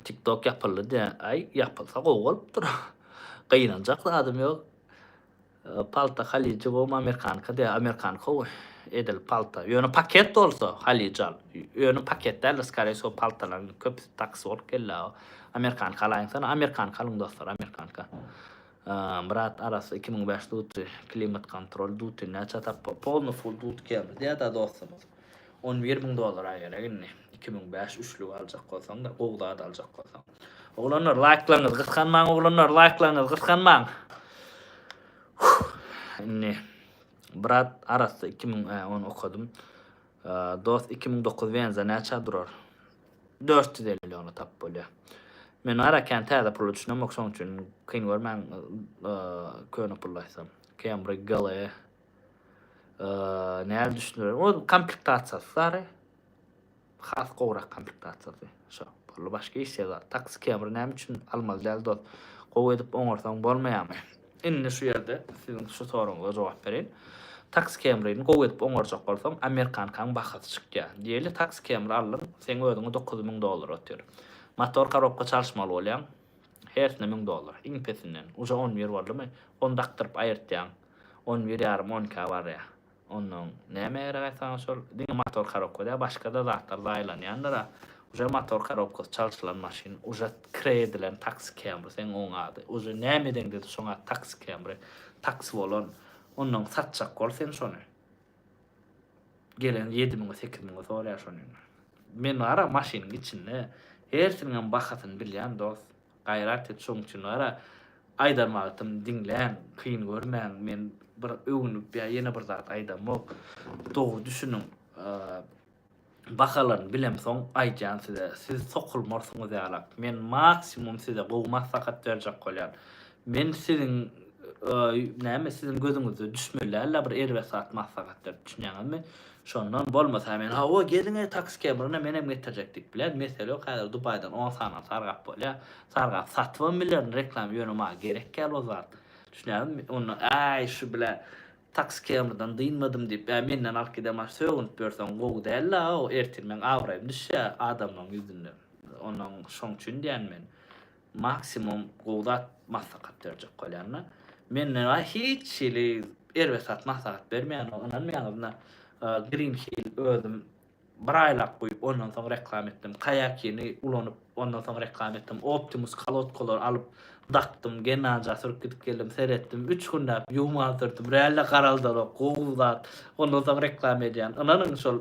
TikTok ýapyldy diýä. Aý ýapylsa gowy bolupdyr. Gynanjak zadym ýok. Palta halyjy gowmy amerikanka diýä. Amerikanka gowy. Edil palta. Ýöne paket bolsa halyjy al. Ýöne paket däldir skore wsego paltalaryň köpüsi taksi bolup geldi. Amerikanka alaýyňsana. Amerikanka alyň dostlar, amerikanka. Brat arassa 2005 duty, klimat kontrol duty näçe tapba? Polny full duty Camry diýýär-dä dostumyz. 11 müň dollara gerek indi. 2005 üçlük aljak bolsaň-da, gowy zat aljak bolsaň. Oglanlar laýklaryňyzy gysganmaň oglanlar, laýklaryňyzy gysganmaň. Indi brat arassa 2000 ä ony okadym. Dost 2009 Venza näçä durar? 450 milliona tapyp bolýar. Men ara kän täze pula düşünemok, şonuň üçin kyn görmäň köne pulda aýtsam. Camry GLE näme düşündirer? O komplektasiýasy sary. Has gowrak komplektasiýasy. Şo. Boldy başga iş ýa zat. Taksi Camry näme üçin almaly däl dost? Gowy edip oňarsaň bolmaýarmy? Indi şu ýerde siziň şu soragyňyza jogap bereýin. Taksi Camry-ni gowy edip oňarjak bolsaň, amerikankaň bahasy çykýar. Diýeli, taksi Camry aldyň, seň özüňe 9000 dollar otyr. Motor korobka çalyşmaly bolýaň, hersine 1000 dollar, iň pesinden. Uje 11 boldumy, ony dakdyryp aýyrtýaň. On bir ýarym, on ikä barýar. Onnoň näme gerek saňa şol? Diňe motor korobka däl, başga-da zatlar zaýalanýandyr-a. Uje motor korobkasy çalşylan maşyn, uje kireý edilen taksi Camry seň oň ady. Uje näme edeňde-de şoň ady taksi Camry. Taksi bolan. Onnoň satjak bol sen şony. Gelen ýedi müňe, sekiz müňe soraýar şony. Men bar-a maşynyň içinde hersiniňem bahasyny bilýän dost. Gaýrat et şoň üçin bara aýdan wagtym diňläň kyn görmäň men bir öwünip ýa ýene bir zat aýdamok dogry düşüniň bahalaryny bilemsoň aýdýan size siz sokulmarsyňyz ýalak men maksimum size gowy maslahat berjek bolýan men siziň näme siziň gözüňizde düşmeli dälde bir erbet zat maslahat berip düşünýäňizmi Şondan bolmasa men hawa geliňeý taksi kemrine menem getirjek diýip bilen mesele ýok häzir Dubaýdan on sany sargap bolýa sargap satybam bilerin reklama ýöne maňa gerek däl o zat düşünýäňizmi onda äý şu bile taksi kemriden dynmadym diýip ä menden alyp giden maşyn sögünip ýörseň gowy däl-la o ertir meň abraýym düşýä adamlaň ýüzünde ondan şoň üçin diýän men Maksimum gowy zat maslahat berjek bolýanda. Menden a hiç hili erbet zat maslahat bermeýän o ynanmaýaňyzna Green Hill özüm bir aýlap guýup ondan soň reklama etdim. Kaýakini ulanyp ondan soň reklama etdim. Optimus kolodkalary alyp dakdym. Gennanja sürüp gidip geldim seretdim. 3 günläp ýuwman sürdüm. Real garaldanok gowy zat. Ondan soň reklama edýän. Ynanyň şol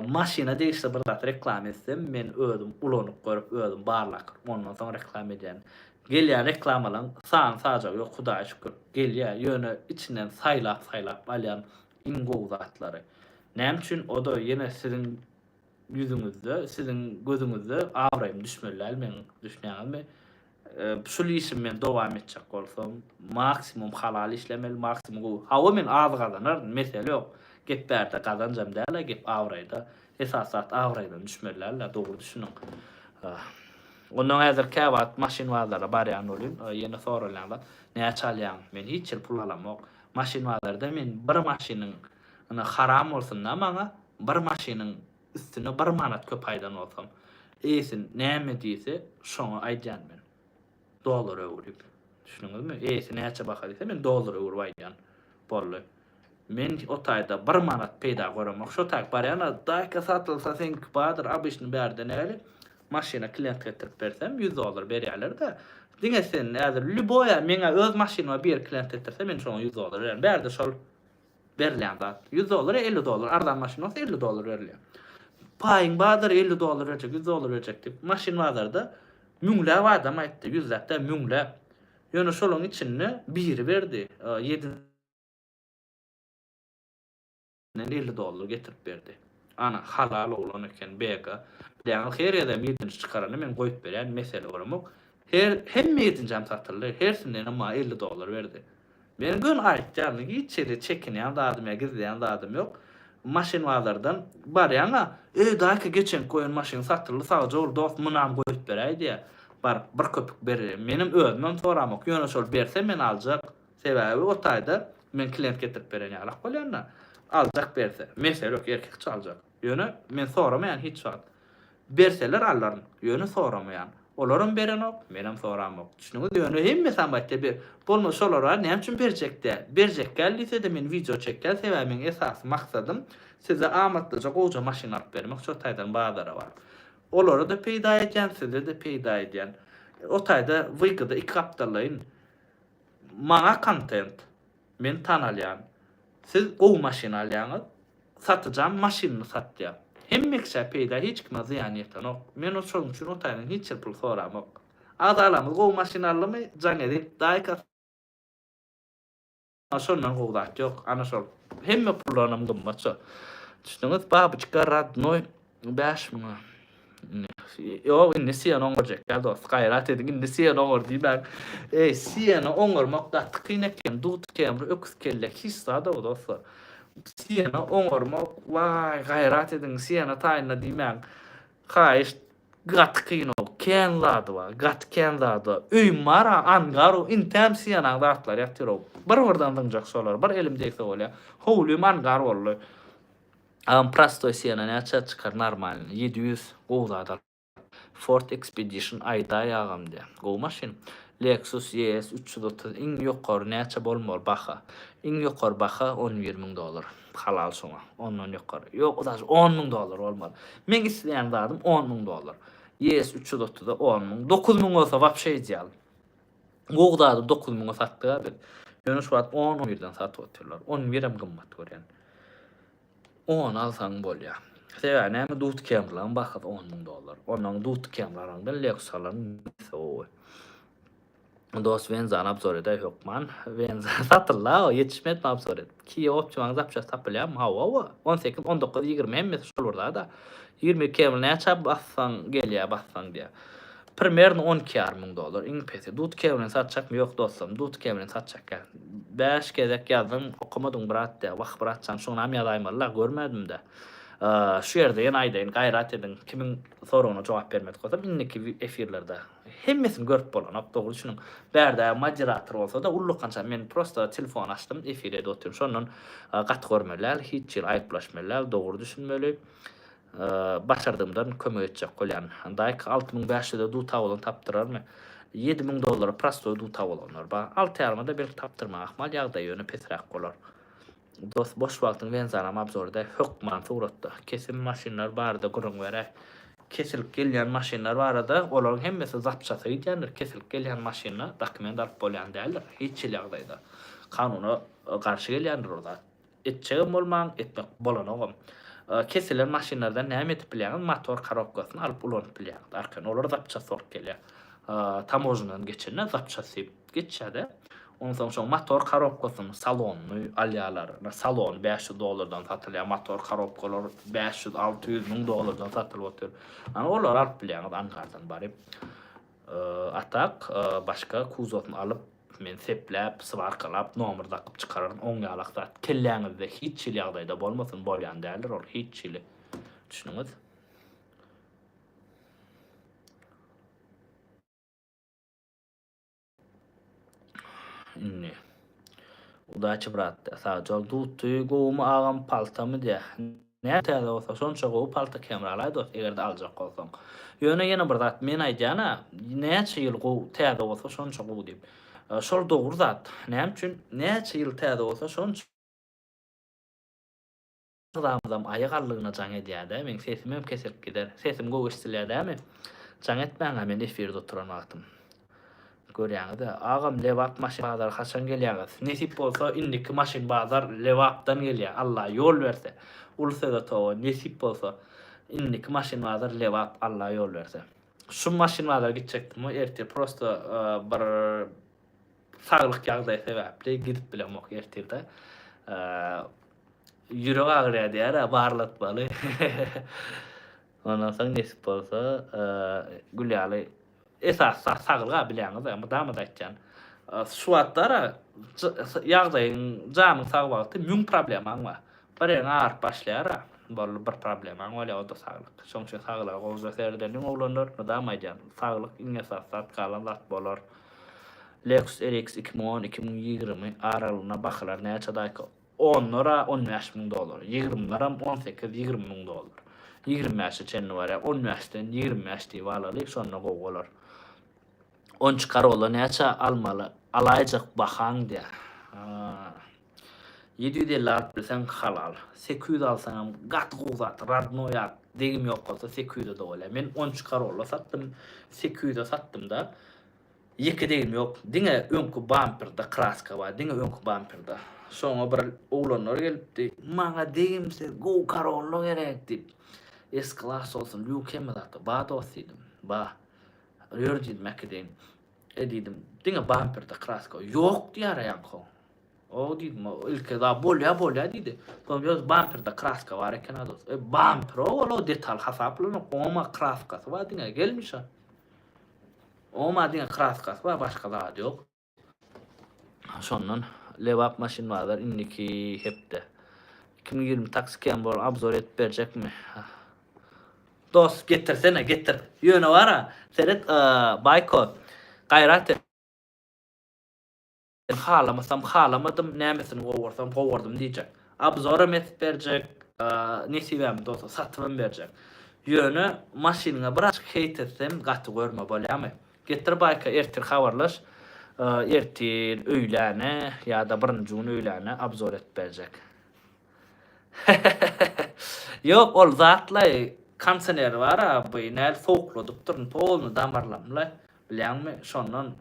Maşyna degişli bir zat reklama etsem, men özüm ulanyp görüp, özüm barlap görüp, ondan soň reklama edýän. Gelýän reklamalaryň sany-sajagy ýok, Hudaýa şükür, gelýär. Ýöne içinden saýlap-saýlap alýan iň gowy zatlary. Näme üçin? O-da ýene siziň ýüzüňizde, siziň gözüňizde abraýym düşmeli däl meniň, düşünýäňizmi? Şul işimi men dowam etjek bolsam, maksimum halal işlemeli, maksimum gowy. Hawa men az gazanaryn, mesele ýok. Gep bärde gazanjam däl-a, gep abraýda. Esasy zat abraýdan düşmeli däl-de, dogry düşüniň. Ondan häzir käwagt maşyn bazara barýan bolýan, ýene soralýan zat, näçe alýaň? Men hiç ýyl pul alamok. Maşyn bazarda men bir maşynyň, ine haram bolsun-da maňa, bir maşynyň Üstüne bir manat köp aýdan bolsam. Eýesi näme diýse, şoňa aýdýan men. Dollara öwrüp. Düşündiňizmi? Eýesi näçe baha diýse, men dollara öwrüp aýdýan. Boldy. Men o taýda bir manat peýda göremok. Şo taýk barýan, daýka satylsa seňki bardyr, obyçny bärde näli? Maşyna klient getirip bersem, 100 dollar berýärler-de. Diňe sen häzir lýuboýa meňä öz maşynyma bir klient getirse, men şoňa 100 dollar berýän. Bärde şol Berilýän zat. 100 dollar ýa 50 dollar, arzan maşyn bolsa 50 dollar berilýär. Paýyň bardyr 50 dollar berjek, 100 dollar berjek diýip, maşyn bazarda müňläp adam aýtdy, ýüzläp däl, müňläp. Ýöne şolaryň içinde biri berdi, ýedinden 50 dollar getirip berdi. Ana, halal oglan eken, BK. Bilýäňiz, her gezegem ýedinji çykaranda men goýup berýän, mesele göremok. Her, hemme ýedinjem satyldy, hersindenem maňa 50 dollar berdi. Men göni aýtýan, hiç hili çekinýän zadym ýa gizleýän zadym ýok. Maşyn bazardan barýaň-a, Eý, daýka, geçenki goýan maşyn satyldy, sagja bol, dost, munam goýup beräý diýýär. Baryp, bir köpük berýär. Menem özümem soramok, ýöne şol berse men aljak. Sebäbi o taýda men klient getirip beren ýalak bolýan-da. Aljak berse. Mesele ýok, erkekçe aljak. Ýöne men soramaýan hiç wagt. Berseler alaryn, ýöne soramaýan. Olaram berenok, menem soramok. Düşündiňiz? Ýöne hemmesem aýtýar ber. Bolmasa şolara näme üçin berjek däl? Berjek däl diýse-de men wideo çekýän, sebäbi meň esasy maksadym size amatlyja gowja maşyn alyp bermek şo taýdan bazara baryp. Olara-da peýda edýän, size-de peýda edýän. O taýda wygoda iki gapdallaýyn. Maňa kontent. Men tanalýan. Siz gowy maşyn alýaňyz. Satyjam maşynyny satýar. Hemme kişä peýda hiç kime zyýan ýetenok. Men o şonuň üçin o taýdan hiç ýyl pul soramok. Agzalarymyz gowy maşyn aldymy jaň edip daýka şondan gowy zat ýok. Ana şol hemme puldanam gymmat şo. Düşdüňiz babyçka radnoý 5000 müňe. Ýok, indi Siena oňarjak däl dost. Gaýrat ediň, indi Siena oňar diýmäň. Eý, Siena oňarmak gaty kyn eken. Dut kemri, öküz kelle, hiç zat o dostlar. Siena oňarmak, waý, gaýrat ediň, Siena taýynda diýmäň. Haýyşt. Gaty kyn-ow, kän zady bar, gaty kän zady bar. Öýüm bar-a, angar-ow, intäm syýanaň zatlary ýatyr-ow. Bir-birden zyňjak şolary, bir elim degse bolýar. Howlym angar boldy. Agam prostoý syýana näçä çykar normalny, 700, gowy zat al. Ford Expedition aýdaý agam diýýär. Gowy maşyn. Lexus ES 330 iň ýokary näçe bolmaly baha? Iň ýokary baha 11 müň dollar. Halal şoňa. Ondan ýokary. Ýok, daže on müň dollar bolmaly. Meň isleýän zadym on müň dollar. ES 330-a on müň. 9000 bolsa wapşe ideal. Gowy zady 9 müňe satdyk-a biz. Ýöne şu wagt on, on birden satyp otyrlar. On birem gymmat görýän. On alsaň bolýar. Sebäbi näme dut Camry-laryň bahasy on müň dollar. Ondan dut Camry alaňdan Lexus alanyň gowy. Dos Wenzany obzor edäý hökman. Wenza satylda o ýetişmedimi obzor edip. Kia Optimanyň zapçasty tapylýarmy? Hawa hawa. 18, 19, 20 hemmesi şol bir zada. 22 Camry näçä bassaň gelýär bassaň diýýär. Primerno 12 ýarym müň dollar iň pesi. Dut Camryny satjakmy? Ýok dostum, Dut Camryny satjak däl. 5 gezek ýazdym, okamadyň brat diýýär. Wah bratjan şonam ýazaýmaly-la, görmädim-dä. Şu ýerde ýene aýdaýyn, gaýrat ediň, kimiň soragyna jogap bermedik bolsam indiki efirlerde Hemmesini görüp bolanok dogry düşüniň. Bärde moderator bolsada ullakança men prosta telefon açdym efir edip otyryn şondan gaty görmeli däl hiç hili aýyplaşmaly däl dogry düşünmeli başardygymdan kömek etjek bolýan. Daýka 6500-e duta bolan tapdyrarmy? 7000 dollara prostoý duta bolanlar bar. Alty ýarymada belki tapdyrmak ahmal ýagdaýy ýöne pesräk bolar. Dos boş wagtyň wenzanam obzorda hökman suratda. Kesim maşynlar barada gürrüň beräý. Kesilip gelýän maşynlar barada olaryň hemmesi zapçasa gidýändir. Kesilip gelýän maşyna dokument alyp bolýan däldir. Hiç hili ýagdaýda. Kanuna garşy gelýändir o zat. Etjegem bolmaň, etmek bolanogam. Kesilen maşynlardan näme edip bilýäňiz? Motor korobkasyny alyp ulanyp bilýäňiz arkaýyn. Olar zapças bolup gelýär. Tamožnyadan geçende zapças diýip geçýär-de. Onsoň şoň motor korobkasyny, salonyny alýarlar. Salony 500 dollardan satylýar, motor korobkalar 500, 600, 1000 dollardan satylyp otyr. Ana olary alyp bilýäňiz angardan baryp. A tak, başga kuzowyny alyp, men sepläp, swarkalap, nomer dakyp çykararyn. Oň ýalak zat kelläňizde hiç hili ýagdaýda bolmasyn, bolýan däldir ol hiç hili. Düşüniňiz? Indi. Udaçi brat diýýär. Sagja bol. Duty gowumy agam paltamy diýýär. Näçe täze bolsa şonça gowy palta kemra alaý dost egerde aljak bolsaň. Ýöne ýene bir zat men aýdýan-a näçe ýyl gowy täze bolsa şonça gowy diýip. Şol dogry zat. Näme üçin näçe ýyl täze bolsa şonça Agzamyzam aýak allygyna jaň edýädä, meň sesimem kesilip gider. Sesim gowy eşdilýä dämi? Jaň etmäňä men efirde oturan wagtym. Görýäňizä. Agam Lebap maşyn bazary haçan gelýäňiz? Nesip bolsa indiki maşyn bazar Lebapdan gelýä. Alla ýol berse. Uly söze toba. Nesip bolsa indiki maşyn bazar Lebap Alla ýol berse. Şu maşyn bazara gitjekdim ertir prosta bir saglyk ýagdaýy sebäpli gidip bilemok ertirde. Ýürek agyrýar diýýär-ä, barlatmaly. Ondan soň nesip bolsa, gül ýaly esasy zat saglyk-a bilýäňiz-ä, mydama-da aýtýan. Şu wagtlar-a ýagdaýyň, janyň sag wagty müň problemaň bar. Bir ýeriň agyryp başlaýar-a, boldy bir problemaň bolýar, o-da saglyk. Şonuň üçin saglyga gowuja seredeliň oglanlar, mydama aýdýan, saglyk iň esasy zat, galan zat bolar. Lexus RX 2010, 2020 aralygynda bahalar näçe daýka? Onlar-a on bäş müň dollar, ýigrimleram on sekiz, ýigrimi müň dollar. Ýigrimi bäşe çenli barýar. On bäşden ýigrimi bäş diýip alaly, şonda gowy bolar. On üç Corolla näçä almaly? Alaýjak bahaň diýýär. 750 alyp bilseň halal. 800 alsaňam gaty gowy zat, radnoý at, degim ýok bolsa 800-e-de bolýar. Men on üç Corolla satdym, 800-e satdym-da. Ýeke degim ýok. Diňe öňki bamperde kraska bar. Diňe öňki bamperde. Şoňa bir oglanlar gelipdi. Maňa degimsiz gowy Corolla gerek diýip. S klass bolsun, lýuk hemme zatda. Ba dost diýdim. Ba. Ýör diýdim äkideýin. E diýdim, diňe bamperde kraska. Ýok diýýär ýaňky. O diýdim, ilki da bolýa bolýa diýdi. Soň ýöz bamperde kraska bar eken a dost. E bamper ol o detal hasaplanok. Oňa kraskasy bar diňe gelmişa. Oňa diňe kraskasy bar başga zady ýok. Şondan Lebap maşyn bazar indiki hepde. 2020 taksi kem bol obzor edip berjekmi? Dost getirsene getir. Ýöne bara seret Baýko gaýrat et. Halamasam halamadym nämesini gowursam gowurdym diýjek. Obzoram edip berjek nesibämiz bolsa satybam berjek. Ýöne maşynyňa birazjyk heýt etsem gaty görme bolýamy. Getir Baýka ertir habarlaş ertir öýläne ýa-da birinji gün öýläne obzor edip berjek. Ýok ol zatlaý konseneri bar-a bu näl sowukladypdyryn polny damarlamlaý bilýäňmi şondan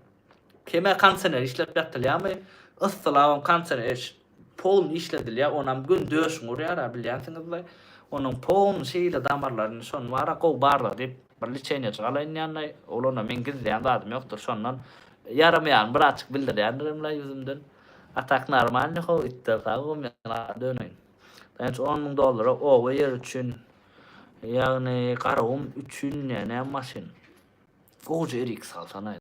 hemä konsener işlep ýatylýamy yssylabam konsener polny işledilýä onam gün döşüňi urýar-a bilýänsiňizlaý onuň polny şeýle damarlaryny şony bar-a gowy barla diýip bir liçeniýajyk alaýyn ýanlaý ol onda meň gizleýän zadym ýokdur şondan ýaramaýanyny birazjyk bildirýändiremlaý ýüzümden. A tak normalny how itler sag bol men döneýin. Daýanç on müň dollara oba ýeri üçin ýagny garagum üçin näme maşyn. Gowja RX alsanaý.